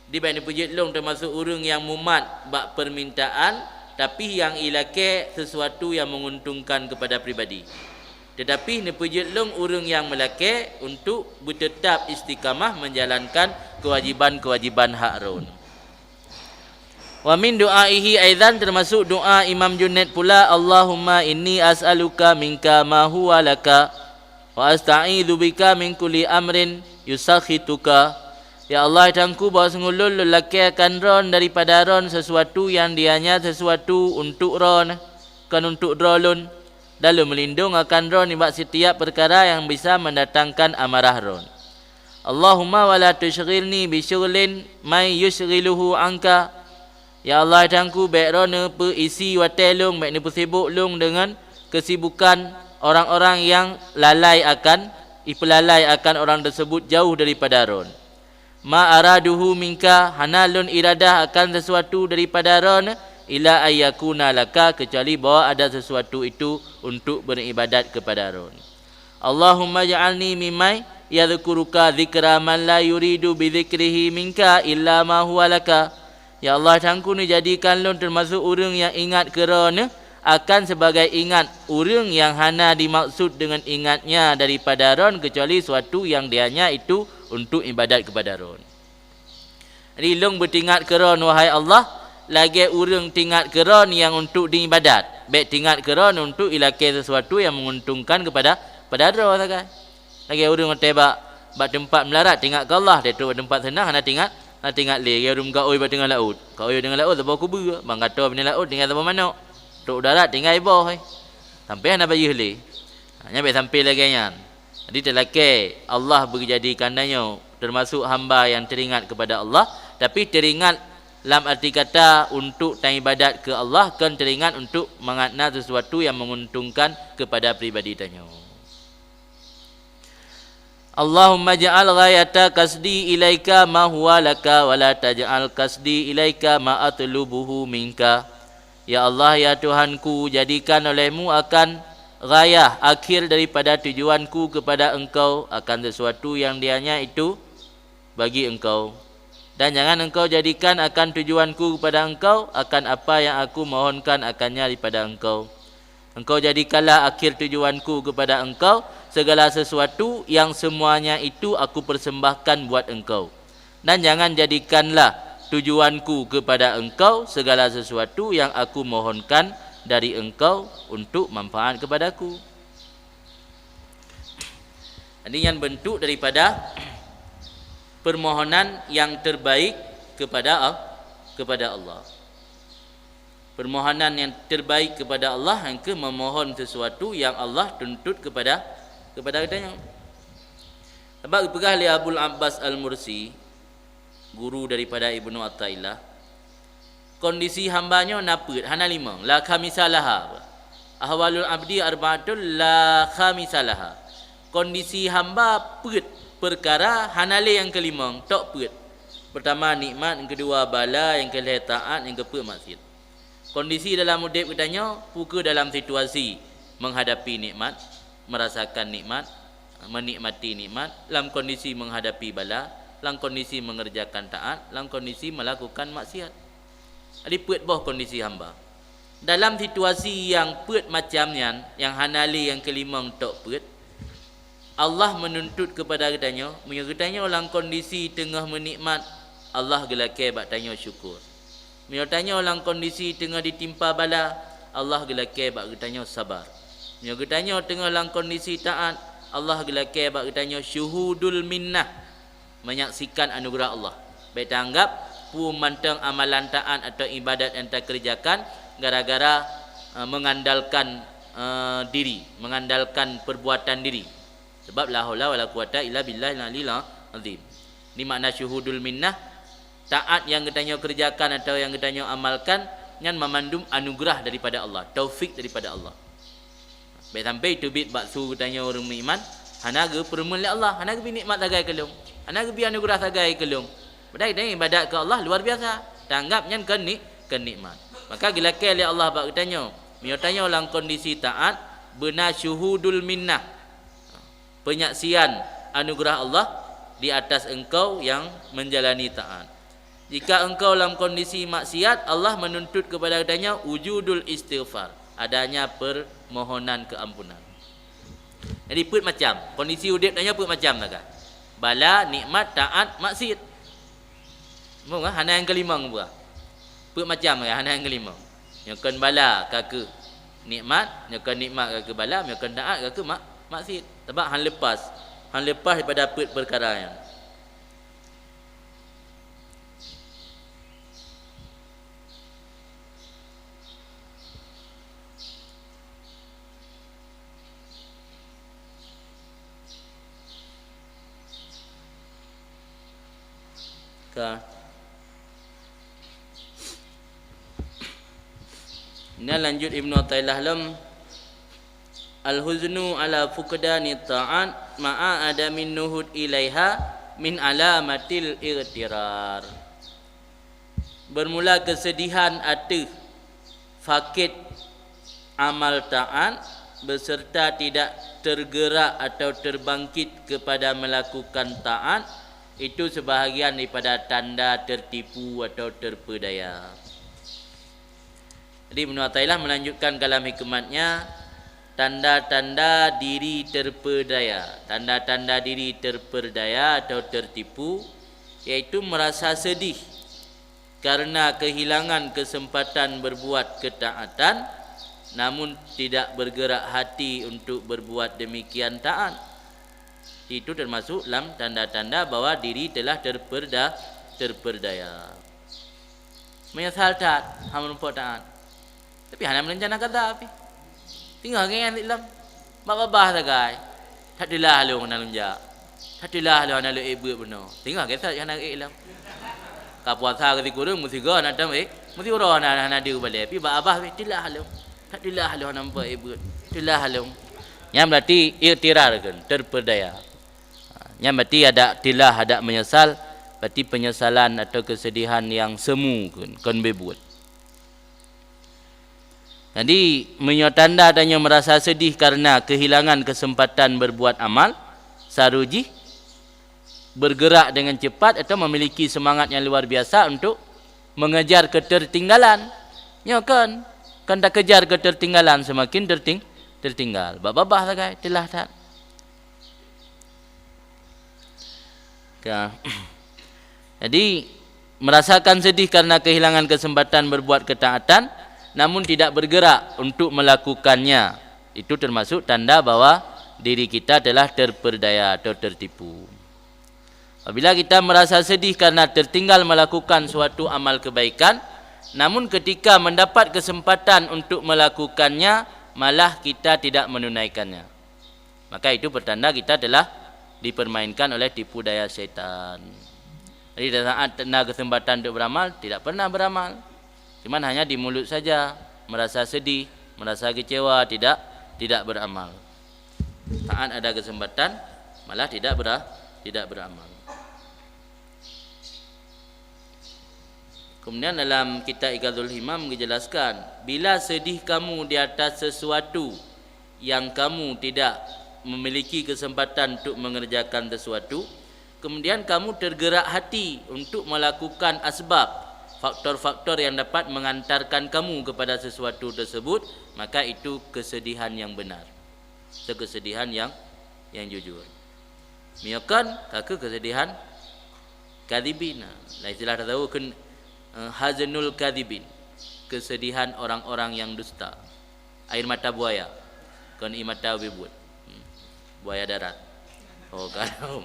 Di bék neupeujeuet lôn teumasuk ureuëng nyang mumat bak permintaan, tapi nyang ilakée sesuatu nyang menguntungkan keupada pribadi. Teutapi neupeujeuet lôn ureuëng nyang meulakée untuk beuteutap istiqamah menjalankan keuwajiban-keuwajiban hak Droeneuh. Wa min du'aihi aidan, teumasuk doa Imam Junaid pula, Allahumma inni as'aluka minka ma huwa laka, wa asta'idzu bika min kulli amrin yusakhituka. Ya Allah, Tuhanku, bahwasungguh lôn lôn lakée akan Droeneuh daripada Droeneuh sesuatu nyang dianya sesuatu untuk Droeneuh, kon untuk droe lôn, dan lôn meulindong akan Droeneuh nibak sitiap peukara nyang bisa mendatangkan amarah Droeneuh. Allahumma wa la tusyghilni bi syughlin may yusyghiluhu anka. Ya Allah, Tuhanku, bék Droeneuh peuisi watée lôn, bék neupeusibok lôn deungon keusibukan orang-orang nyang lalai akan, ipeulalai akan orang tersebut jauh daripada Droeneuh. Ma araduhu minka, hana lôn iradah akan sesuatu daripada Droeneuh, illa ayyakuna laka, kecuali bahwa ada sesuatu itu untuk beribadat kepada Droeneuh. Allahumma ja'alni mimman yadhkuruka dzikra man la yuridu bidzikrihi minka illa ma huwa laka. Ya Allah, Tuhanku, neujadikan lôn teumasuk ureuëng nyang ingat keu Droeneuh akan sebagai ingat ureuëng nyang hana dimaksud deungon ingatnya daripada Droeneuh kecuali suatu nyang dianya itu untuk ibadat kepada Droeneuh. Jadi, lôn beuteuingat keu Droeneuh, wahai Allah, lagée ureuëng teuingat keu Droeneuh nyang untuk diibadat. Bék teuingat keu Droeneuh untuk ilakée sesuatu nyang menguntungkan kepada, pada droe sagai. Lagée ureuëng watée bak, bak teumpat meularat teuingat keu Allah, watée trok bak teumpat seunang hana teuingat, hana teuingat lé. Lagée ureuëng gaoi bak teungoh laôt. Gaoi bak teungoh laôt saboh kubeue, bang gato bak teungoh laôt tinggai saboh manok. Trok darat tinggai boh, eh. Sampai hana bayeue lé. Ha, nyan bék sampai lagée nyan. Jadi, teulakée Allah beujadikan tanyoe teumasuk hamba nyang teuingat kepada Allah, tapi teuingat lam arti kata untuk taibadat keu Allah, kon teuingat untuk mangat na sesuatu nyang menguntungkan kepada pribadi tanyoe. Allahumma ja'al ghayata qasdi ilaika ma huwa laka, wa la taj'al qasdi ilaika ma atlubuhu minka. Ya Allah, ya Tuhanku, jadikan olehmu akan ghayah, akhir daripada tujuanku kepada engkau akan sesuatu yang dianya itu bagi engkau. Dan jangan engkau jadikan akan tujuanku kepada engkau akan apa yang aku mohonkan akannya daripada engkau. Engkau jadikanlah akhir tujuanku kepada engkau segala sesuatu yang semuanya itu aku persembahkan buat engkau. Dan jangan jadikanlah tujuanku kepada engkau segala sesuatu yang aku mohonkan dari engkau untuk manfaat kepadaku. Jadi, nyan bentuk daripada permohonan yang terbaik kepada Al-, kepada Allah. Permohonan yang terbaik kepada Allah, nyang keuh memohon sesuatu yang Allah tuntut kepada, kepada geutanyoe. Sabab geupeugah lé Abul Abbas Al-Mursi, guru daripada Ibnu Athaillah, kondisi hamba nyoe na peuet, hana limong, la khamisa laha. Ahwalul abdi arba'atun la khamisa laha. Kondisi hamba peuet peukara, hana lé nyang keulimong, tok peuet. Peurtama nikmat, nyang keudua bala, nyang keulhèe taat, nyang keupeuet maksiat. Kondisi dalam udép geutanyoe, peu kheueh dalam situasi menghadapi nikmat, merasakan nikmat, menikmati nikmat, lam kondisi menghadapi bala, lam kondisi mengerjakan taat, lam kondisi melakukan maksiat. Jadi, peuet boh kondisi hamba. Dalam situasi nyang peuet macam nyan, nyang hana lé nyang keulimong tok peuet, Allah menuntut kepada geutanyoe, meunyoe geutanyoe lam kondisi teungoh meunikmat, Allah geulakèe bak tanyoe syukur. Meunyoe tanyoe lam kondisi teungoh ditimpa bala, Allah geulakèe bak geutanyoe sabar. Meunyoe geutanyoe teungoh lam kondisi taat, Allah geulakèe bak geutanyoe syuhudul minnah, menyaksikan anugerah Allah. Bèk taanggap peue mantong amalan taat atau ibadat nyang takeureujakan gara-gara, eh, mengandalkan, eh, diri, mengandalkan perbuatan diri. Sebab la haula wala quwata illa billahil aliyil azim. Ni makna syuhudul minnah, taat nyang geutanyoe keureujakan atau nyang geutanyoe amalkan, nyan mamandum anugerah daripada Allah, taufik daripada Allah. Bèk sampai teubiet bak su geutanyoe ureueng meuiman, hana geupeureumeun lé Allah, hana geubri nikmat sagai keu lôn, hana geubri anugerah sagai keu lôn. Padahai geutanyoe ibadat keu Allah luar biasa, taanggap nyan kon ni-, kon nikmat. Maka geulakèe lé Allah bak geutanyoe, meunyoe tanyoe lam kondisi taat, beuna syuhudul minnah, penyaksian anugerah Allah di atas engkau yang menjalani taat. Jika engkau lam kondisi maksiat, Allah menuntut kepada geutanyoe wujudul istighfar, adanya permohonan keampunan. Jadi, peuet macam, kondisi udép tanyoe peuet macam sagai. Bala, nikmat, taat, maksiat. Muphom kan? Hana nyang keulimong buah. Peuet macam sagai, hana nyang keulimong. Nyoe kon bala ka keuh nikmat, nyoe kon nikmat ka keuh bala, nyoe kon taat ka keuh mak-, maksiat. Sabab han lepas, han lepas daripada peuet peukara nyan. Ka. Nyan lanjut Ibnu Athaillah lom, "Al-huznu ala fuqdani ta'at ma'a adamin nuhud ilaiha min alamatil ightirar." Bermula kesedihan ateueh fakét amal taat, beserta tidak tergerak atau terbangkit kepada melakukan taat, itu sebahagian daripada tanda tertipu atau terpedaya. Jadi, Ibnu Athaillah melanjutkan kalam hikmatnya, tanda-tanda diri terpedaya. Tanda-tanda diri terpedaya atau tertipu, yaitu merasa sedih karena kehilangan kesempatan berbuat ketaatan, namun tidak bergerak hati untuk berbuat demikian taat. Itu termasuk lam tanda-tanda bahwa diri telah terperda-, terperdaya. Meunyoe sal that, hana meurumpok taát. Tapi hana meurencana kata pih. Singoh gét nyan lom. Bak babah sagai. That teulah lôn hana lôn jak. That teulah lôn hana lôn ék beuet bunoe. Singoh gét that hana ék lom. Ka puasa keu sikureueng, meusigoe hana tom ék, meusiuroe hana, hana deuh balée. Pih bak babah pih teulah lôn. That teulah lôn hana meurumpok ék beuet. Teulah lôn. Nyan berarti ightirar kan, terperdaya. Nyan berarti adak tilah, adak menyesal, berarti penyesalan atau kesedihan yang semu kon, kon beubuet. Jadi, meunyoe tanda tanyoe meurasa seudeh kareuna keuhilangan keuseumpatan beurbuat amal, saru jih bergerak dengan cepat atau memiliki semangat yang luar biasa untuk mengejar ketertinggalan. Nyoe kon, kon takejar ketertinggalan, seumaken terting-, tertinggal. Babah-babah sagai, teulah that. Ka. Jadi, merasakan sedih karena kehilangan kesempatan berbuat ketaatan, namun tidak bergerak untuk melakukannya, itu termasuk tanda bahwa diri kita telah terperdaya atau tertipu. Apabila kita merasa sedih karena tertinggal melakukan suatu amal kebaikan, namun ketika mendapat kesempatan untuk melakukannya, malah kita tidak menunaikannya, maka itu pertanda kita telah dipermainkan oleh tipu daya syaitan. Jadi, saat na kesempatan untuk beramal, tidak pernah beramal. Cuman hanya di mulut saja, merasa sedih, merasa kecewa, tidak, tidak beramal. Saat ada kesempatan, malah tidak bera-, tidak beramal. Kemudian dalam kitab Iqazul Himam dijelaskan, bila sedih kamu di atas sesuatu yang kamu tidak memiliki kesempatan untuk mengerjakan sesuatu, kemudian kamu tergerak hati untuk melakukan asbab, faktor-faktor yang dapat mengantarkan kamu kepada sesuatu tersebut, maka itu kesedihan yang benar. Itu kesedihan yang, yang jujur. Meunyoe kon, ka kheueh kesedihan kadhibin. Lah istilah tasawuf kheun, eh, haznul kadhibin. Kesedihan orang-orang yang dusta. Air mata buaya. Kon air mata ubé buet. Hmm. Buaya darat. Oh, kalau.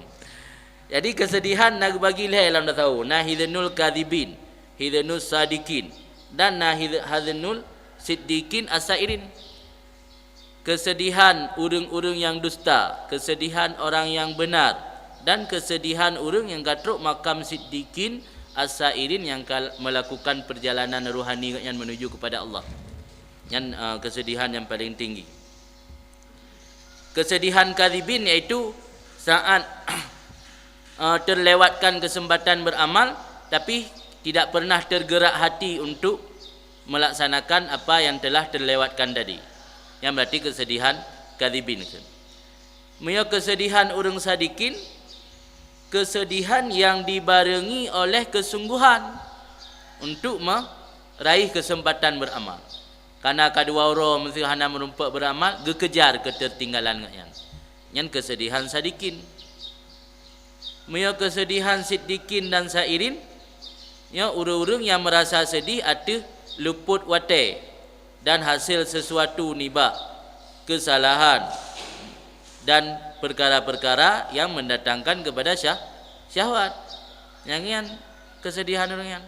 Jadi, kesedihan na geubagi lhée lam tasawuf. Na hiznul kadhibin, hiznus sadiqin, dan na hiz-, haznul siddiqin as-sairin. Kesedihan ureuëng-ureuëng nyang dusta, kesedihan orang nyang beunar, dan kesedihan ureuëng nyang ka trok makam siddiqin as-sairin nyang ka melakukan perjalanan rohani gobnyan menuju kepada Allah. Nyan, eh, kesedihan yang paling tinggi. Kesedihan kadhibin yaitu saat, eh, terlewatkan kesempatan beramal, tapi tidak pernah tergerak hati untuk melaksanakan apa yang telah terlewatkan tadi. Nyan berarti kesedihan kadhibin. Meunyoe kesedihan ureuëng sadiqin, kesedihan yang dibarengi oleh kesungguhan untuk meraih kesempatan beramal. Karena ka dua uroe meusé hana meurumpok beramal, geukejar ketertinggalan gobnyan. Nyan kesedihan sadiqin. Meunyoe kesedihan siddiqin dan sairin, nyoe ureuëng-ureuëng nyang meurasa sedih ateueh lupot watée dan hasil sesuatu nibak keusalahan dan peukara-peukara nyang mendatangkan keupada syah-, syahwat. Nyang nyan kesedihan ureuëng nyan.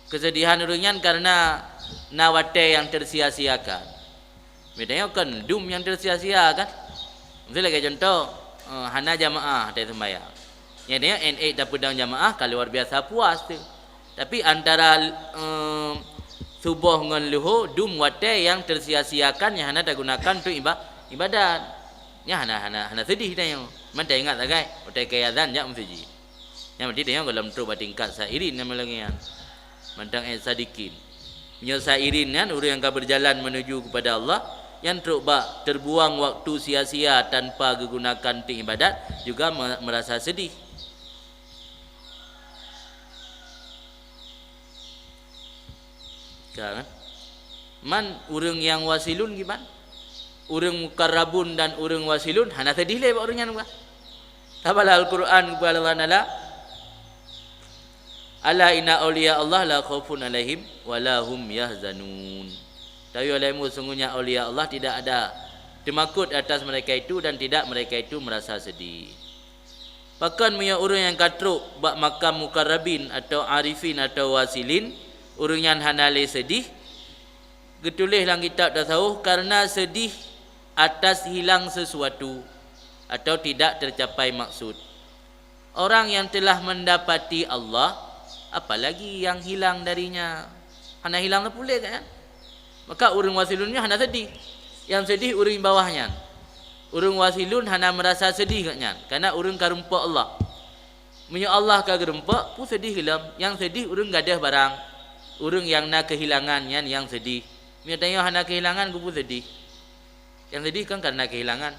Kesedihan ureuëng nyan kareuna na watée nyang teusia-siakan. Mitanyoe kon dum nyang teusia-sia kan? Miseu lagée contoh, eh, hana jamaah watée seumbahyang. Nyan nyoe N A tapeudong jamaah ka luar biasa puas teuh. Tapi antara, eh, suboh ngon luho dum watée nyang teusia-siakan nyang hana tagunakan untuk iba-, ibadat. Nyan hana, hana, hana sedih tanyoe. Mantong ingat sagai, watée ka azan jak meuseujid. Nyan berarti tanyoe gohlom trok bak tingkat sairin nyang lagée nyan. Mantong eh sadiqin. Meunyoe sairin nyan ureuëng nyang ka berjalan menuju kepada Allah, nyang trok bak terbuang waktu sia-sia tanpa geugunakan untuk ibadat juga me-, merasa sedih. Ka, kan? Man ureuëng nyang wasilun kiban? Ureuëng mukarrabun dan ureuëng wasilun hana sedih lé bak ureuëng nyan, bukan? Tabalah Al-Quran, qala Allah Taala, "Ala inna awliya Allah la khaufun alaihim wa la hum yahzanun." Tahu olehmu, sungguhnya aulia Allah tidak ada teumakot atas mereka itu dan tidak mereka itu merasa sedih. Pakon meunyoe ureuëng nyang ka trok bak makam mukarrabin atau arifin atau wasilin, ureuëng nyan hana lé sedih? Geutuléh lam kitab tasawuf, karena sedih atas hilang sesuatu atau tidak tercapai maksud. Orang yang telah mendapati Allah, apalagi yang hilang darinya? Hana hilang sapeue lé kan? Maka ureuëng wasilun nyan hana sedih. Nyang sedih ureuëng bawah nyan. Ureuëng wasilun hana merasa sedih gobnyan, karena ureuëng ka rumpok Allah. Meunyoe Allah ka geurumpok, peue sedih lom? Nyang sedih ureuëng gadôh barang. Ureuëng nyang na keuhilangan nyan nyang sedih. Meunyoe tanyoe hana keuhilangan, geupeuseudeh. Nyang seudeh kan kareuna keuhilangan.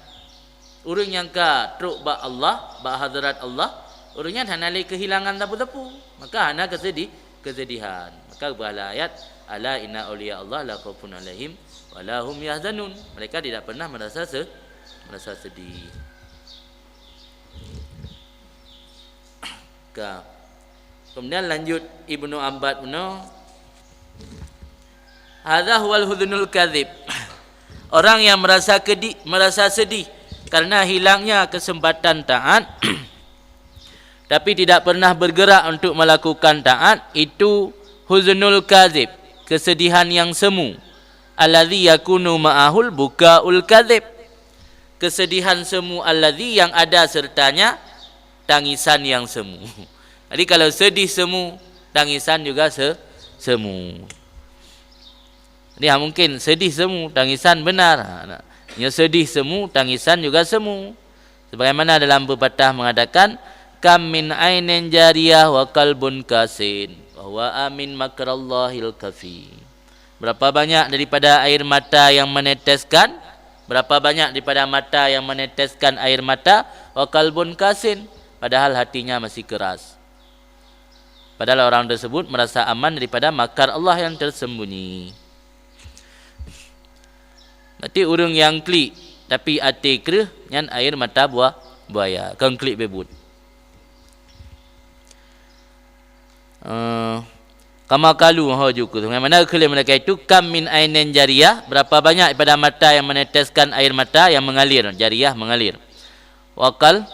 Ureuëng nyang ka trok bak Allah, bak hadrat Allah, ureuëng nyan hana lé keuhilangan sapeue-sapeue, maka hana keuseudeh-, keusedihan. Maka geupeugah lam ayat, "Ala inna auliya Allah la khaufun alaihim wa la hum yahzanun." Mereka tidak pernah merasa se-, merasa sedih. Ka. Kemudian lanjut Ibnu Abbas meunoe, "Hadza huwal huznul kadzib." Orang yang merasa kedi-, merasa sedih karena hilangnya kesempatan taat, tapi tidak pernah bergerak untuk melakukan taat, itu huznul kadzib, kesedihan yang semu. Alladzi yakunu ma'ahul bukaul kadzib. Kesedihan semu alladzi yang ada sertanya tangisan yang semu. Jadi kalau sedih semu, tangisan juga se-, semu. Jadi ha mungkin sedih semu, tangisan benar. Ha, nah. Nyoe sedih semu, tangisan juga semu. Sebagaimana dalam pepatah mengatakan, "Kam min ainin jariyah wa qalbun kasin, wa huwa amin makrallahil kafi." Berapa banyak daripada air mata yang meneteskan, berapa banyak daripada mata yang meneteskan air mata, wa qalbun kasin, padahal hatinya masih keras. Padahal orang tersebut merasa aman daripada makar Allah yang tersembunyi. Berarti ureuëng nyang klik, tapi até kreueh, nyan air mata buah buaya, kon klik bebut. Eh, kama kalu, ho juku. Sebagaimana kheun lé mereka itu, "Kam min ainin jariyah," berapa banyak daripada mata yang meneteskan air mata yang mengalir, jariyah mengalir. Wa qal-,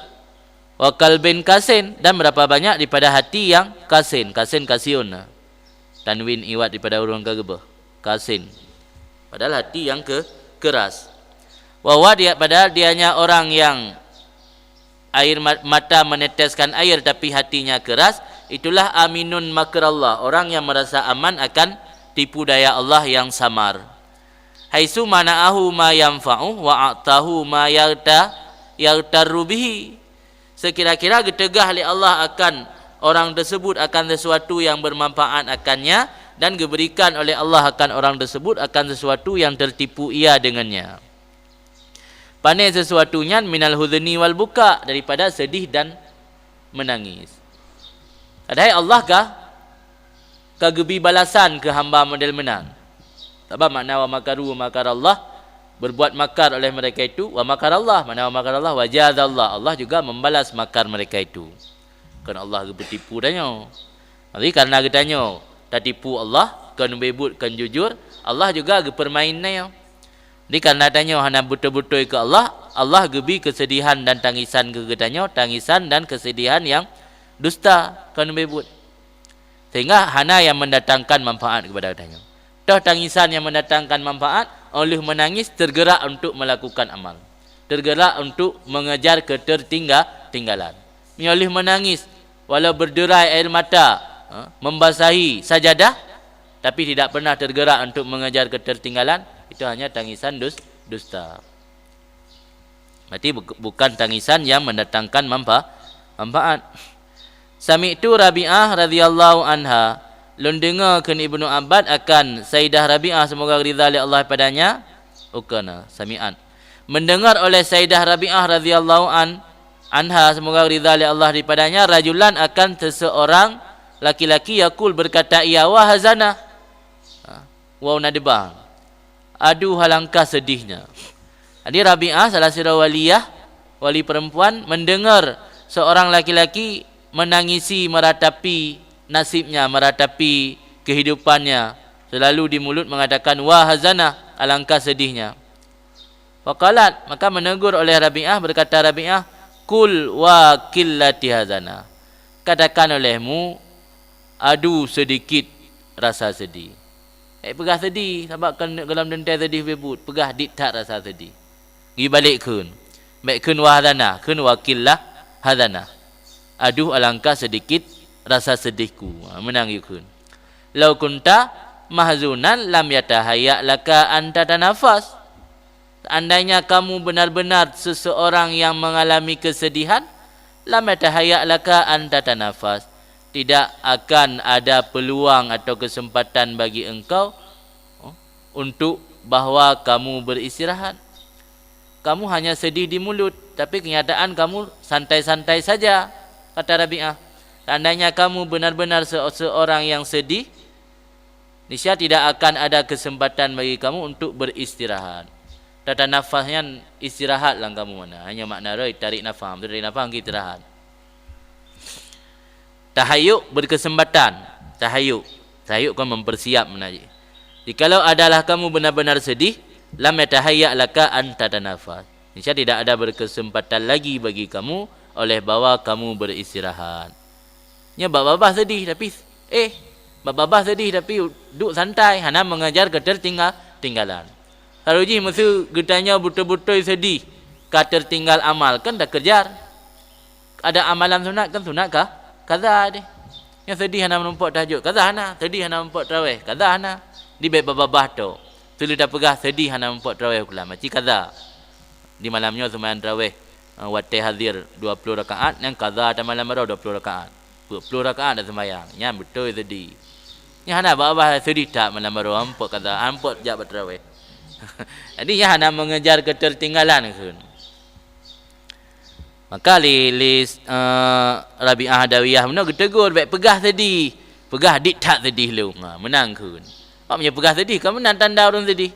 wa qalbin kasin, dan berapa banyak daripada hati yang kasin, kasin kasiun. Tanwin iwat daripada ureuëng ka geubeuh. Kasin. Padahal hati yang ke-, keras. Wa huwa dia, padahal dianya orang yang air ma-, mata meneteskan air tapi hatinya keras, itulah aminun makrallah, orang yang merasa aman akan tipu daya Allah yang samar. Haitsu mana'ahu ma yanfa'uh wa a'tahu ma yarta-, yartarru bihi. Sekira-kira geuteugah lé Allah akan orang tersebut akan sesuatu yang bermanfaat akannya, dan geuberikan oleh Allah akan orang tersebut akan sesuatu yang tertipu ia dengannya. Pane sesuatu nyan? Minal huzni wal buka, daripada sedih dan menangis. Padahai Allah ka, ka geubi balasan keu hamba model meunan. Sabab makna wa makaru wa makarallah, berbuat makar oleh mereka itu, wa makarallah, makna wa makarallah, wa jazallah, Allah juga membalas makar mereka itu. Kon Allah geupeutipu tanyoe. Tapi karena geutanyoe tatipu Allah, kon beubuet, kon jujur, Allah juga geupeurmain tanyoe. Jadi karena tanyoe hana beutôi-beutôi keu Allah, Allah geubi keusedihan dan tangisan keu geutanyoe, tangisan dan keusedihan nyang dusta, kon beubuet. Sehingga hana nyang mendatangkan manfaat kepada geutanyoe. Toh tangisan nyang mendatangkan manfaat, óh lheueh meunangis tergerak untuk melakukan amal. Tergerak untuk mengejar ketertingga-, tinggalan. Meunyoe lheueh meunangis, walau berderai air mata, ha, membasahi sajadah, tapi tidak pernah tergerak untuk mengejar ketertinggalan, itu hanya tangisan dus-, dusta. Berarti bu-, bukan tangisan yang mendatangkan manfa-, manfaat. Sami'tu Rabi'ah radhiyallahu anha, lôn deungoe kheun Ibnu Abbas akan Saidah Rabi'ah, semoga ridha lé Allah padanya, ukana, sami'at. Mendengar oleh Saidah Rabi'ah radhiyallahu an-, anha, semoga ridha lé Allah daripadanya, rajulan, akan seseorang laki-laki, yaqul, berkata ia, "Wa hazana." Ha, waw nadbah. Aduh, alangkah sedihnya. Jadi Rabi'ah, salah sidroe waliyah, wali perempuan, mendengar seorang laki-laki menangisi, meratapi nasibnya, meratapi kehidupannya, selalu di mulut mengatakan, "Wa hazana," alangkah sedihnya. Faqalat, maka menegur oleh Rabi'ah, berkata Rabi'ah, "Qul wa qillati hazana." Katakan olehmu, "Adu sedikit rasa sedih." Eh, peugah sedih, sabab kan gohlom teuntée sedih beubuet, peugah dit that rasa sedih. Geubalek kheun. Bék kheun wa hazana, kheun wa qillah hazana. Aduh, alangkah sedikit rasa sedihku. Ha, meunan geukheun. "Lau kunta mahzunan lam yatahayya laka an tatanafas." Seandainya kamu benar-benar seseorang yang mengalami kesedihan, lam yatahayya laka an tatanafas, tidak akan ada peluang atau kesempatan bagi engkau, oh, untuk bahwa kamu beristirahat. Kamu hanya sedih di mulut, tapi kenyataan kamu santai-santai saja, kata Rabi'ah. Seandainya kamu benar-benar se-, seorang yang sedih, niscaya tidak akan ada kesempatan bagi kamu untuk beristirahat. Tata nafas nyan istirahat lam kamu mana. Hanya makna roh tarik nafas, tarik nafas ke istirahat. Tahayyuk berkesempatan. Tahayyuk. Tahayyuk kan mempersiap meunan jih. Jikalau adalah kamu benar-benar sedih, lam yatahayya laka an tatanafas. Niscaya tidak ada berkesempatan lagi bagi kamu oleh bahwa kamu beristirahat. Nyoe bak babah sedih tapi, eh, bak babah sedih tapi duek santai, hana mengejar ketertinggal-, tinggalan. Lalu jih meuseu geutanyoe beutôi-beutôi sedih ka tertinggal amal, kan takejar. Ada amalan sunat kan sunat ka, kaza deh. Nyang sedih hana meurumpok tahajud, kaza hana. Sedih hana meurumpok taraweh, kaza hana. Di bak babah-babah tu. Seuleuh tapeugah sedih hana meurumpok taraweh ukeue lam, maci kaza. Di malam nyoe seumayang taraweh, eh, watée hazir dua puluh rakaat, nyang kaza ta malam baroe dua puluh rakaat. Peuet puluh rakaat dah seumayang, nyan beutôi sedih. Nyan hana babah sedih that malam baroe, ampok kaza, ampok jak bak taraweh. Jadi nyan hana mengejar ketertinggalan kheun. Maka lé, lé, eh, Rabi'ah Adawiyah meunoe geutegur, "Bék peugah sedih. Peugah dit that sedih lom." Ha, meunan kheun. Awak meunyoe peugah sedih, ka meunan tanda ureuëng sedih.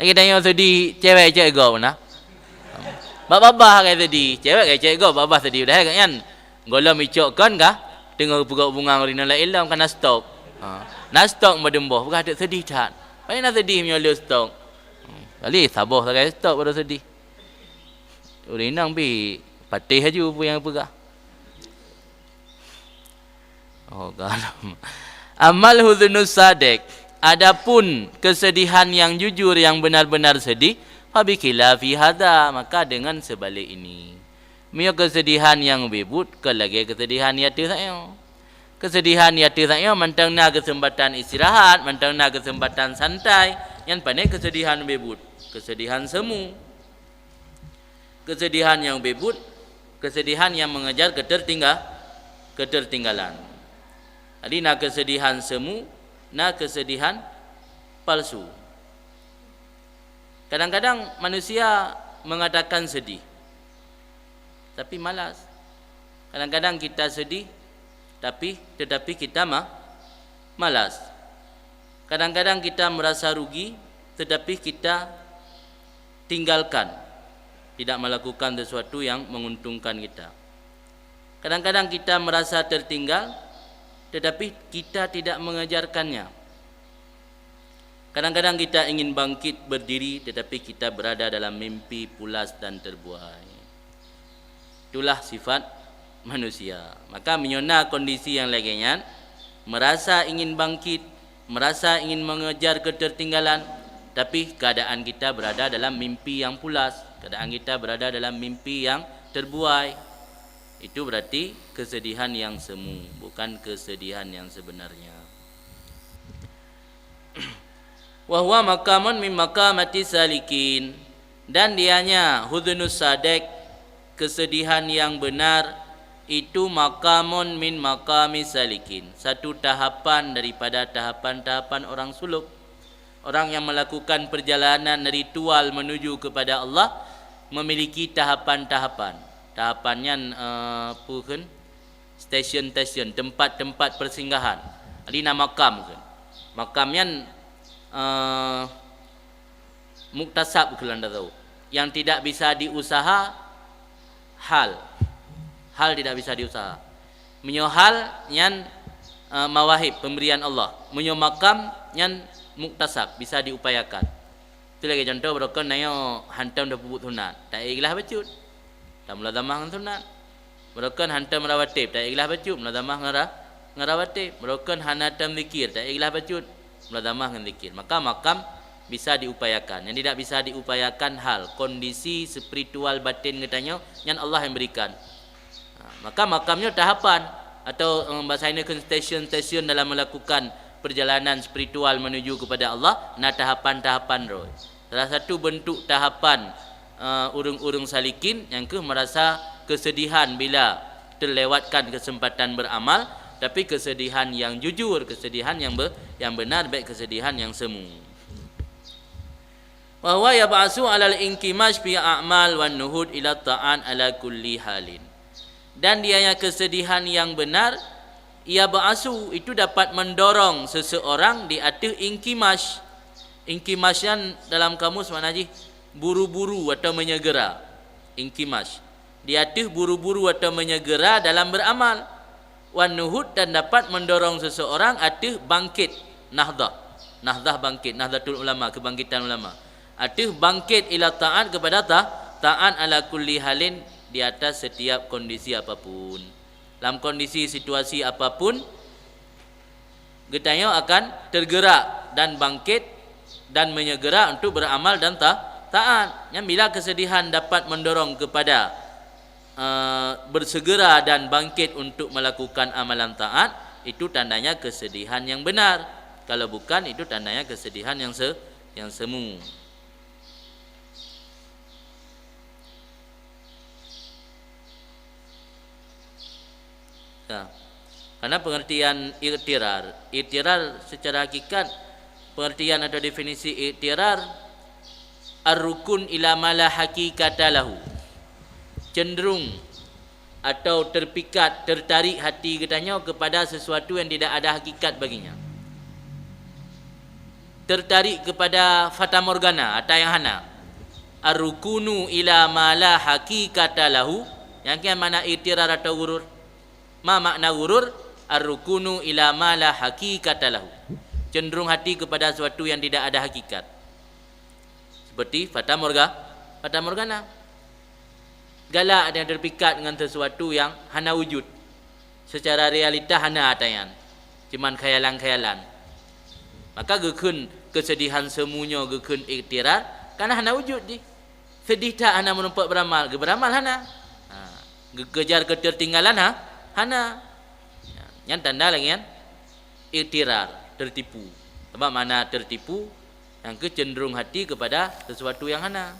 Lagée tanyoe sedih, cewek cek gob na. Bak babah kai sedih, cewek kai cek gob, babah sedih. Padahai gobnyan gohlom icok kon ka, teungoh peugok bunga ureuëng inong laén lom ka na stok. Ha. Na stok meudeueng boh, peugah teuk sedih that. Paléng na sedih meunyoe le stok. Kali saboh sagai stok baru sedih. Ureuëng inong pih patéh laju peue nyang peugah. Oh, galam. Amal huznus sadek, adapun kesedihan yang jujur, yang benar-benar sedih, fa bi khilafi hadza, maka dengan sebalik ini. Meunyoe kesedihan nyang ubé buet, kon lagée kesedihan nyang teuh sayoe. Kesedihan nyang teuh sayoe mantong na keuseumpatan istirahat, mantong na keuseumpatan santai, nyan pané kesedihan ubé buet, kesedihan semu. Kesedihan nyang ubé buet, kesedihan nyang mengejar ketertingga-, ketertinggalan. Jadi na kesedihan semu, na kesedihan palsu. Kadang-kadang manusia mengatakan sedih, tapi malas. Kadang-kadang kita sedih, tapi, tetapi kita ma-, malas. Kadang-kadang kita merasa rugi, tetapi kita tinggalkan, tidak melakukan sesuatu yang menguntungkan kita. Kadang-kadang kita merasa tertinggal, tetapi kita tidak mengejarkannya. Kadang-kadang kita ingin bangkit berdiri, tetapi kita berada dalam mimpi pulas dan terbuai. Itulah sifat manusia. Maka meunyoe na kondisi nyang lagée nyan, merasa ingin bangkit, merasa ingin mengejar ketertinggalan, tapi keadaan kita berada dalam mimpi yang pulas, keadaan kita berada dalam mimpi yang terbuai. Itu berarti kesedihan yang semu, bukan kesedihan yang sebenarnya. Wa huwa maqamun min maqamati salikin. Dan dianya huznus sadek, kesedihan yang benar, itu maqamun min maqami salikin, satu tahapan daripada tahapan-tahapan orang suluk. Orang yang melakukan perjalanan ritual menuju kepada Allah memiliki tahapan-tahapan. Tahapan nyan, eh, peue kheun? Stesen-stesen, tempat-tempat persinggahan. Jadi na makam kheun. Makam nyan, eh, muktasab keulan datu. Yang tidak bisa diusaha, hal. Hal tidak bisa diusaha. Meunyoe hal nyan, eh, mawahib, pemberian Allah. Meunyoe makam nyan muktasab, bisa diupayakan. Tu lagée contoh, barokon tanyoe hantom tapeubuet sunat, taék glah bacut. Tamulazamah ngon sunat. Barokon hantom rawatib, taék glah bacut, mulazamah ngon ra-, ngon rawatib. Barokon hana tom zikir, taék glah bacut, mulazamah ngon zikir. Maka makam bisa diupayakan. Yang tidak bisa diupayakan hal, kondisi spiritual batin geutanyoe, nyan Allah yang berikan. Ha, maka makam nyoe tahapan atau, em, bahasa Indonesia stesen-stesen dalam melakukan perjalanan spiritual menuju kepada Allah, na tahapan-tahapan droe. Salah satu bentuk tahapan, eh, ureuëng-ureuëng salikin nyang kheueh merasa kesedihan bila terlewatkan kesempatan beramal, Tapi kesedihan yang jujur, kesedihan yang be-, yang benar, baik kesedihan yang semu. Wa huwa yab'asu 'alal inkimash fi a'mal wan nuhud ila ta'at ala kulli halin. Dan dia yang kesedihan yang benar, yab'asu, itu dapat mendorong seseorang di ateuh inkimash. Inkimash nyan dalam kamus makna jih buru-buru atau menyegera. Inkimash. Di ateuh buru-buru atau menyegera dalam beramal. Wan nuhud, dan dapat mendorong seseorang ateuh bangkit, nahdah. Nahdah bangkit, nahdlatul ulama, kebangkitan ulama. Ateuh bangkit ila taat, kepada ta-, taat ala kulli halin, di atas setiap kondisi apapun. Dalam kondisi situasi apapun, geutanyoe akan tergerak dan bangkit dan menyegera untuk beramal dan ta-, taat. Nyan bila kesedihan dapat mendorong kepada, eh, bersegera dan bangkit untuk melakukan amalan taat, itu tandanya kesedihan yang benar. Kalau bukan, itu tandanya kesedihan yang se-, yang semu. Ya. Karena pengertian ightirar, ightirar secara hakikat, pengertian atau definisi ightirar, ar-rukun ila ma la haqiqata lahu. Cenderung atau terpikat, tertarik hati geutanyoe kepada sesuatu yang tidak ada hakikat baginya. Tertarik kepada fatamorgana, ata nyang hana. Ar-rukunu ila ma la haqiqata lahu. Nyang kian makna ightirar atau ghurur? Ma makna ghurur? Ar-rukunu ila ma la haqiqata lahu. Cenderung hati kepada sesuatu yang tidak ada hakikat. Seperti fatamorga-, fatamorgana. Galak dan terpikat ngon sesuatu yang hana wujud. Secara realita hana ata nyan. Cuman khayalan-khayalan. Maka geukheun kesedihan semu nyoe geukheun ightirar, karena hana wujud jih. Sedih that hana meurumpok beuramal, geuberamal hana. Ha, geukejar ketertinggalan ha, hana. Nyan tanda lagée nyan ightirar, tertipu. Sabab makna tertipu, nyang keuh cenderung hati kepada sesuatu yang hana.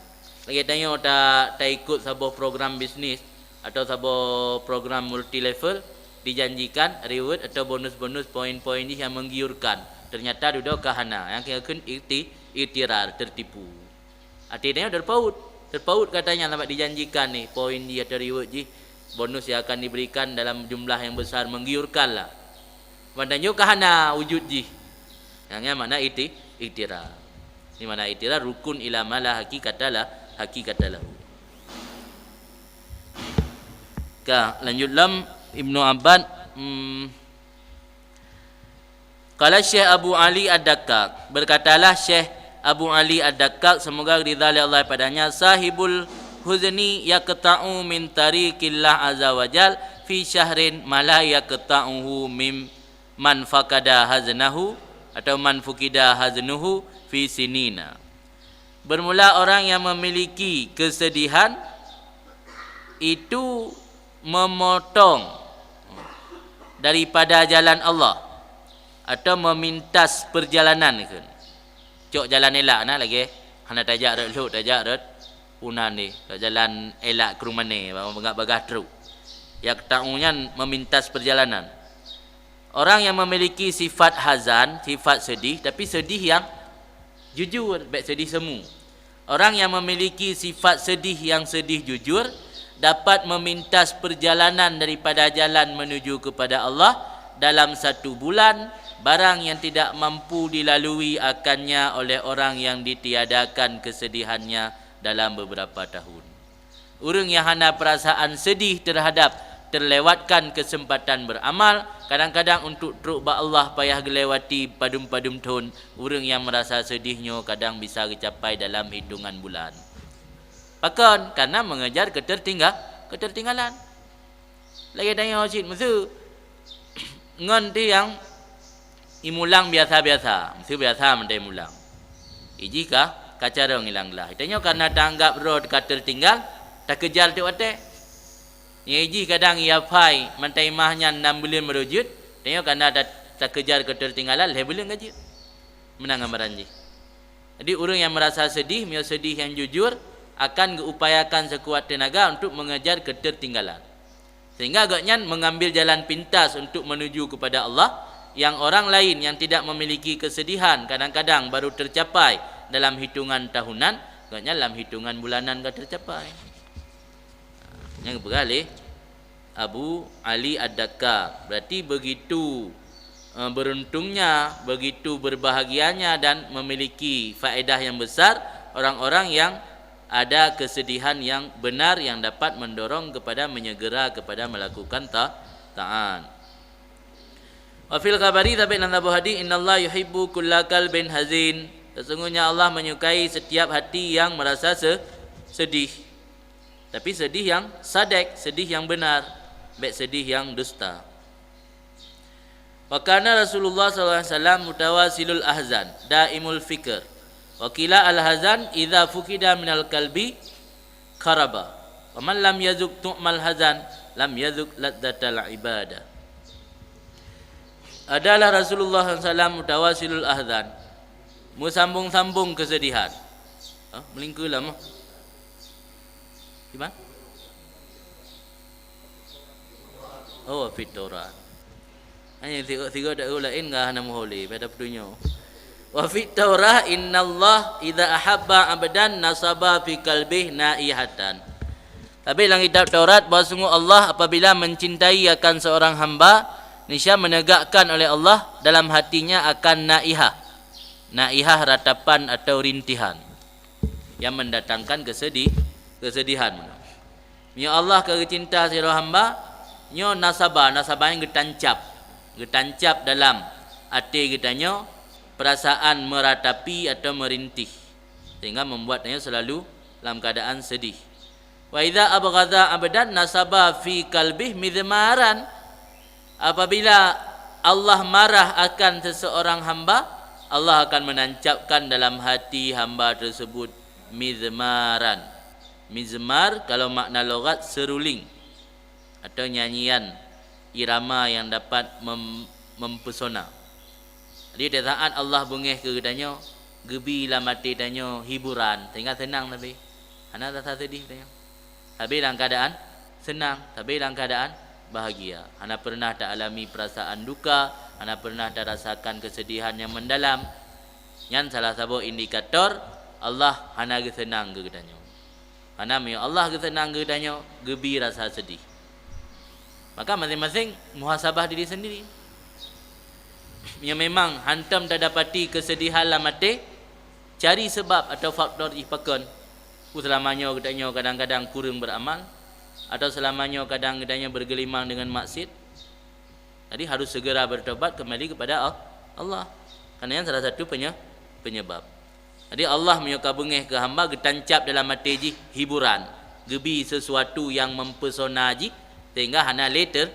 Lagée tanyoe ta-, taikot saboh program bisnis atau saboh program multi level, dijanjikan reward atau bonus-bonus poin-poin jih yang menggiurkan. Ternyata dudoe ka hana, nyang keuh geukheun ighti-, ightirar, tertipu. Até tanyoe terpaut, terpaut keu ata nyan sabab dijanjikan ni poin jih atau reward jih, bonus yang akan diberikan dalam jumlah yang besar, menggiurkan lah. Padahai nyoe ka hana wujud jih. Nyang nyan makna ighti-, ightirar. Ini makna ightirar, rukun ila ma la haqiqata la-, haqiqata lahu. Ka, lanjut lom Ibnu Abbad, hmm, Qala Syekh Abu Ali Ad-Dakkak, berkatalah Syekh Abu Ali Ad-Dakkak, semoga ridha lé Allah padanya, "Sahibul huzni yaqta'u min tariqillah azza wa jal fi syahrin ma la yaqta'uhu mim man faqada haznahu atau man fuqida haznuhu fi sinina." Bermula orang yang memiliki kesedihan itu memotong daripada jalan Allah atau memintas perjalanan kheun. Cok jalan elak na lagée hana tajak rot lhok, tajak rot unan ni, cok jalan elak krueng mané, bagah-bagah truk. Yaqta'u nyan memintas perjalanan. Orang yang memiliki sifat hazan, sifat sedih, tapi sedih yang jujur, bék sedih semu. Orang yang memiliki sifat sedih yang sedih jujur dapat memintas perjalanan daripada jalan menuju kepada Allah dalam satu bulan, barang yang tidak mampu dilalui akannya oleh orang yang ditiadakan kesedihannya dalam beberapa tahun. Ureuëng nyang hana peurasaan sedih teuhadab teulewatkan keuseumpatan beuramal, kadang-kadang untuk trok bak Allah payah geulewati padum-padum thon. Ureuëng nyang meurasa sedih nyoe kadang bisa geucapai dalam hitongan bulan. Pakon? Karena mengejar ketertingga-, ketertinggalan. Lagée tanyoe cit meuseu ngon ti nyang imulang biasa-biasa, meuseu biasa mantong imulang. Ijih ka, ka carông ilang glah. Tanyoe karena taanggab droe ka tertinggal, takejar tiep watée. Nyang ijih kadang ia phai mantong imah nyan nam buleuen meurujut, tanyoe karena ta-, takejar ketertinggalan lhée buleuen ka jeuet. Meunan gambaran jih. Jadi ureuëng nyang meurasa sedih, meunyoe sedih nyang jujur, akan geuupayakan seukuat teunaga untuk mengejar ketertinggalan. Sehingga gobnyan mengambil jalan pintas untuk menuju kepada Allah, yang orang lain yang tidak memiliki kesedihan kadang-kadang baru tercapai dalam hitungan tahunan, gobnyan lam hitungan bulanan ka tercapai. Nyang geupeugah lé Abu Ali Ad-Dakkar. Berarti begitu, eh, beruntungnya, begitu berbahagianya dan memiliki faedah yang besar orang-orang yang ada kesedihan yang benar yang dapat mendorong kepada menyegera kepada melakukan ta-, taat. Wa fil khabari, sabit lam saboh hadis, "Innallaha yuhibbu kulla qalbin hazin." Sesungguhnya Allah menyukai setiap hati yang merasa se-, sedih. Tapi sedih yang sadek, sedih yang benar, bek sedih yang dusta. Wa kana Rasulullah sallallahu alaihi wasallam mutawasilul ahzan, daimul fikr. Wa qila al hazan idza fuqida minal qalbi kharaba. Wa man lam yazuq tu'mal hazan, lam yazuq ladzatal ibadah. Adalah Rasulullah sallallahu alaihi wasallam mutawasilul ahzan, meusambong-sambong kesedihan. Ha? Meulingkeu lam. Di mana? Oh, fit Taurat. Hanya tiga, tiga dak lain enggak hana muholi pada petunjuk. Wa fit Taurah, "Innallaha idza ahabba abdan nasaba fi qalbih naihatan." Tapi lam kitab Taurat, bahwa sungguh Allah apabila mencintai akan seorang hamba, niscaya menegakkan oleh Allah dalam hatinya akan naihah. Naihah ratapan atau rintihan yang mendatangkan kesedih, kesedihan. Meunyoe Allah ka geucinta sidroe hamba, nyoe nasaba, nasaba nyang geutancab, geutancab dalam até geutanyoe perasaan meratapi atau merintih, sehingga membuat tanyoe selalu lam keadaan sedih. Wa idza abghadha abdan nasaba fi qalbih mizmaran. Apabila Allah marah akan seseorang hamba, Allah akan menancapkan dalam hati hamba tersebut mizmaran. Mizmar kalau makna logat seruling atau nyanyian irama yang dapat mem-, mempesona. Jadi, di saat Allah beungéh keu geutanyoe, geubi lam até tanyoe hiburan, sehingga seunang sabe. Hana rasa sedih tanyoe. Sabe dalam keadaan seunang, sabe dalam keadaan bahagia. Hana pernah ta alami perasaan duka, hana pernah ta rasakan kesedihan yang mendalam. Nyan salah saboh indikator Allah hana geuseunang keu geutanyoe. Karena meunyoe Allah geuseunang keu geutanyoe, geubi rasa sedih. Maka maséng-maséng muhasabah diri sendiri. Meunyoe memang hantom tadapati kesedihan lam até, cari sebab atau faktor jih pakon. Ku seulama nyoe geutanyoe kadang-kadang kureueng beramal, atau seulama nyoe kadang geutanyoe bergelimang dengan maksiat. Jadi harus segera bertobat kembali kepada Al-, Allah. Karena nyan salah satu penye-, penyebab. Jadi Allah meunyoe ka beungéh keu hamba, geutancab dalam até jih hiburan, geubi sesuatu yang mempesona jih, sehingga hana lé ter-,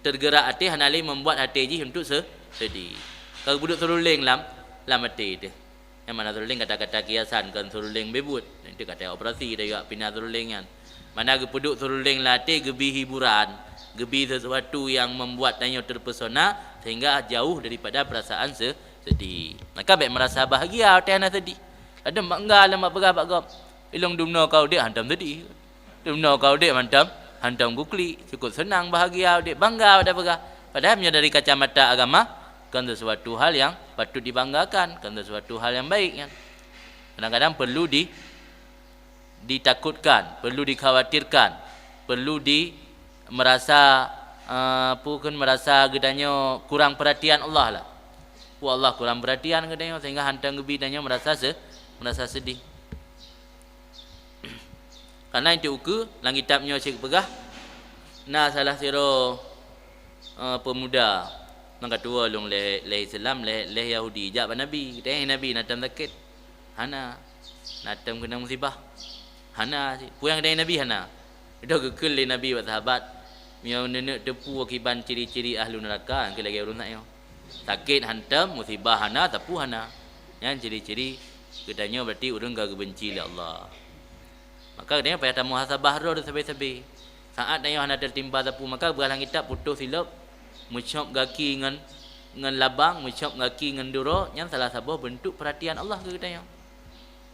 tergerak até, hana lé membuat até jih untuk se-, sedih. Ka geupeuduek seruling lam, lam até teuh. Nyang mana seruling kata-kata kiasan, kon seruling beubuet. Nanti kata operasi dah juga pinah seruling nyan. Mana geupeuduek seruling lam até geubi hiburan, geubi sesuatu yang membuat tanyoe terpesona sehingga jauh daripada perasaan se-, sedih. Maka bèk merasa bahagia watèe hana sedih. Ladôm bangga lom bak peugah bak gob, "Ilôn dumnoe ka udép hantom sedih." Dumnoe ka udép hantom, hantom guklik, cukup seunang, bahagia udép, bangga watèe peugah. Padahai meunyoe dari kacamata agama, kon sesuatu hal yang patut dibanggakan, kon sesuatu hal yang baik nyan. Kadang-kadang perlu di, ditakutkan, perlu dikhawatirkan, perlu di, merasa, eh, apa kheun, merasa geutanyoe kurang perhatian Allah lah. Wah, Allah kurang perhatian geutanyoe sehingga hantom geubi tanyoe merasa se-, merasa sedih. Karena itu ukeue lam kitab nyoe cit peugah, na salah sidroe, eh, pemuda, nyang ka tuwo lôn lé, lé Islam, lé, lé Yahudi, jak bak Nabi. Geutanyong, "Nabi, na tom sakét?" "Hana." "Na tom keunong musibah?" "Hana." "Peue nyang geutanyong Nabi?" "Hana." Itu geukheun lé Nabi bak sahabat, "Meunyoe neuneuk teupeue kiban ciri-ciri ahlu neuraka, nyang keu lagèe ureueng nyoe." Sakét hantom, musibah hana, sapeue hana. Nyan ciri-ciri geutanyoe berarti ureueng ka geubenci lé Allah. Maka geutanyoe payah tamuhasabah droe sabe-sabe. Saát tanyoe hana teutimpa sapeue, maka peugah lam kitab putôh silop, meucop gaki ngon, ngon labang, meucop gaki ngon duroe, nyan salah saboh beuntuk peurhatian Allah keu geutanyoe.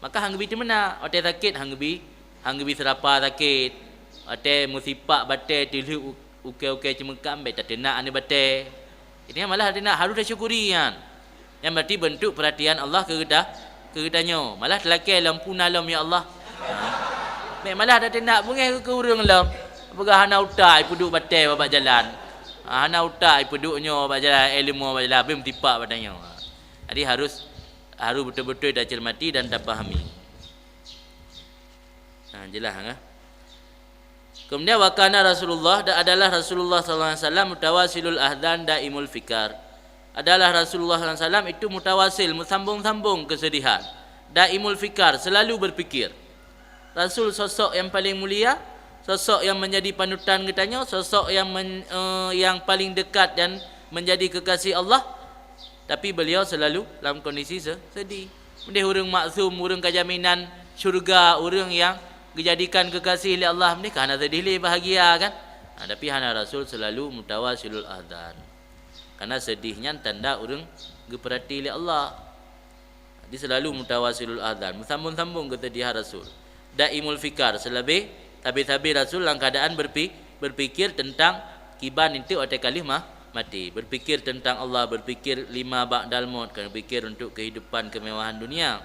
Maka han geubi teumeunak, watèe sakét han geubi, han geubi seurapa sakét, Watée meusipak batée teulheueh u-, ukée-ukée ceumeukam, bék tateunak aneuk batée. Jadi malah tateunak, harôh tasyukuri nyan. Nyan berarti beuntuk peuratian Allah keu geuta-, keu geutanyoe. Malah teulakée lom, puna lom, "Ya Allah." Ha. Bék malah tateunak beungéh keu ureuëng lom. Peugah hana utak ipeuduek batée bak jalan. Ha, hana utak ipeuduek nyoe bak jalan, eh, leumo bak jalan, beusipak bak tanyoe. Ha. Jadi harus, harus beutôi-beutôi taceurmati dan tapahami. Ha, jeulaih, kan? Kemudian, wa kana Rasulullah, dan adalah Rasulullah sallallahu alaihi wasallam mutawasilul ahzan daimul fikar. Adalah Rasulullah sallallahu alaihi wasallam itu mutawasil, meusambung-sambung kesedihan. Daimul fikar, selalu berpikir. Rasul sosok yang paling mulia, sosok yang menjadi panutan geutanyoe, sosok yang men-, eh, yang paling dekat dan menjadi kekasih Allah, tapi beliau selalu dalam kondisi se-, sedih. Meudeh ureuëng maksum, ureuëng ka jaminan syurga, ureuëng nyang geujadikan keugaséh lé Allah, meudeh ka hana seudeh lé, bahagia kan? Ha, tapi hana, Rasul seulalu mutawasilul ahzan. Karena seudeh nyan tanda ureuëng geupeurati lé Allah. Jadi seulalu mutawasilul ahzan, meusambong-sambong keuseudihan Rasul. Daimul fikar, seulabeh sabe-sabe Rasul lam keuadaan berpi-, berpikir teuntang kiban eunteuk watée ka lheueh ma-, maté. Berpikir teuntang Allah, berpikir lima ba'dal maut, kon berpikir untuk keuhidupan keumewahan dunia.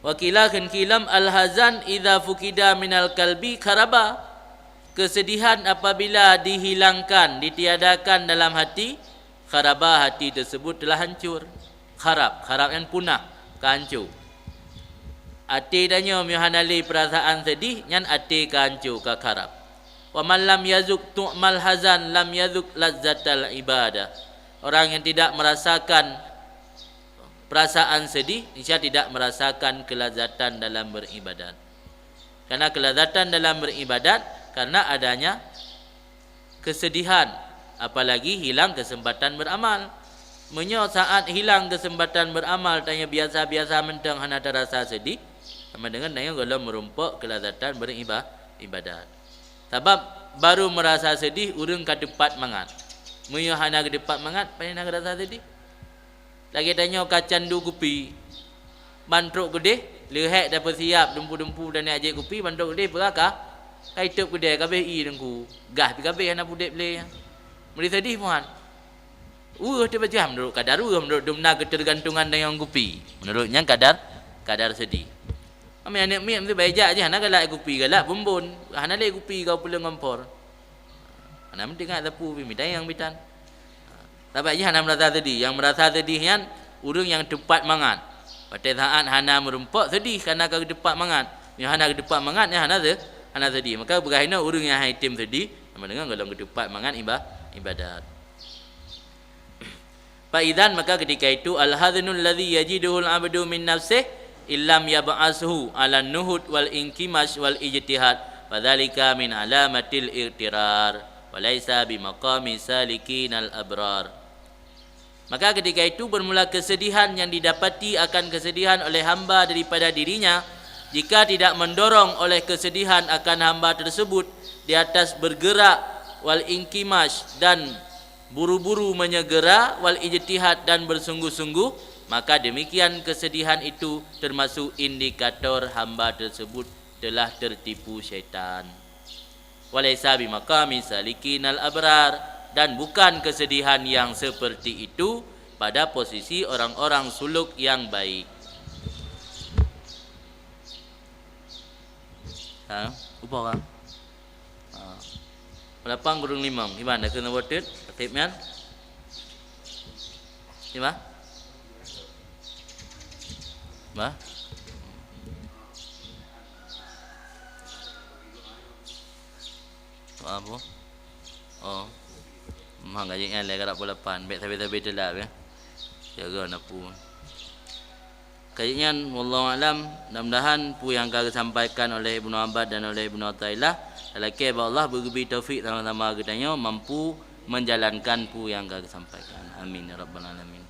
Wa qila, kheun keu lom, al-hazan idza fuqida minal qalbi kharaba. Kesedihan apabila dihilangkan, ditiadakan dalam hati, kharaba, hati tersebut telah hancur. Kharab, kharab nyan punah, ka hancô. Até tanyoe meunyoe hana lé peurasaan seudeh, nyan até ka hancô, ka kharab. Wa man lam yazuq tu'mal hazan lam yazuq lazzatal ibadah. Orang yang tidak merasakan perasaan sedih, niscaya tidak merasakan kelazatan dalam beribadat. Karena kelazatan dalam beribadat karena adanya kesedihan, apalagi hilang kesempatan beramal. Meunyoe saat hilang kesempatan beramal, tanyoe biasa-biasa mantong hana tarasa sedih, sama dengan tanyoe gohlom meurumpok kelazatan beriba-, ibadat. Sabab barô meurasa sedih ureuëng ka teupat mangat. Meunyoe hana geuteupat mangat, pane na geurasa sedih? Lagée tanyoe ka candu kupi, ban trok keudeh, leuhék tapeusiab dumpu-dumpu dan jak jép kupi, ban trok keudeh peugah ka, ka itôb keudée, ka abéh ié teungku, gah pih ka abéh, hana peuudeb lé. Meuri sedih muhan. Weueh teuh bajah meunurot kadar weueh, meunurot dumna keuteurgantungan tanyoe ngon kupi. Meunurot nyan kadar, kadar sedih. Ami aneuk miet meusti bak ijak jih, hana galak kupi, galak bumbon, hana lé kupi ka peuleueng kompor. Hana meuingat sapeue pih, mita nyang bitan. Sabab jih hana meurasa sedih. Nyang meurasa sedih nyan ureuëng nyang teupat mangat. Watée saát hana meurumpok sedih karena ka geuteupat mangat. Nyang hana geuteupat mangat nyan hana se-, hana sedih. Maka peugah inoe ureuëng nyang hai tem sedih sama dengan gohlom geuteupat mangat iba-, ibadat. Fa idzan, maka ketika itu, al-haznul ladzi yajiduhul abdu min nafsih illam yab'ashu 'alan nuhud wal inkimash wal ijtihad, fadzalika min alamatil ightirar, wa laisa bi maqami salikinal abrar. Maka ketika itu bermula kesedihan yang didapati akan kesedihan oleh hamba daripada dirinya, jika tidak mendorong oleh kesedihan akan hamba tersebut di atas bergerak wal inkimash dan buru-buru menyegera, wal ijtihad, dan bersungguh-sungguh, maka demikian kesedihan itu termasuk indikator hamba tersebut telah tertipu syaitan. Walaisa bimaqami salikinal abrar, dan bukan kesedihan yang seperti itu pada posisi orang-orang suluk yang baik. Ha, upo ka? Ha. Lapang kureueng limong. Iban, dah keuneuk botet? Katib nyan? Iban? Bah? Apa? Oh. Mah, gajik nyan lé karap pukul lapan. Bèk sabe-sabe teulap, ya. Jaga na pu. Kajik nyan, wallahu a'lam, mudah-mudahan peue nyang ka geusampaikan oleh Ibnu Abbas dan oleh Ibnu Athaillah, talakée bak Allah beugeubri taufik sama-sama geutanyoe mampu menjalankan peue nyang ka geusampaikan. Amin ya rabbal alamin.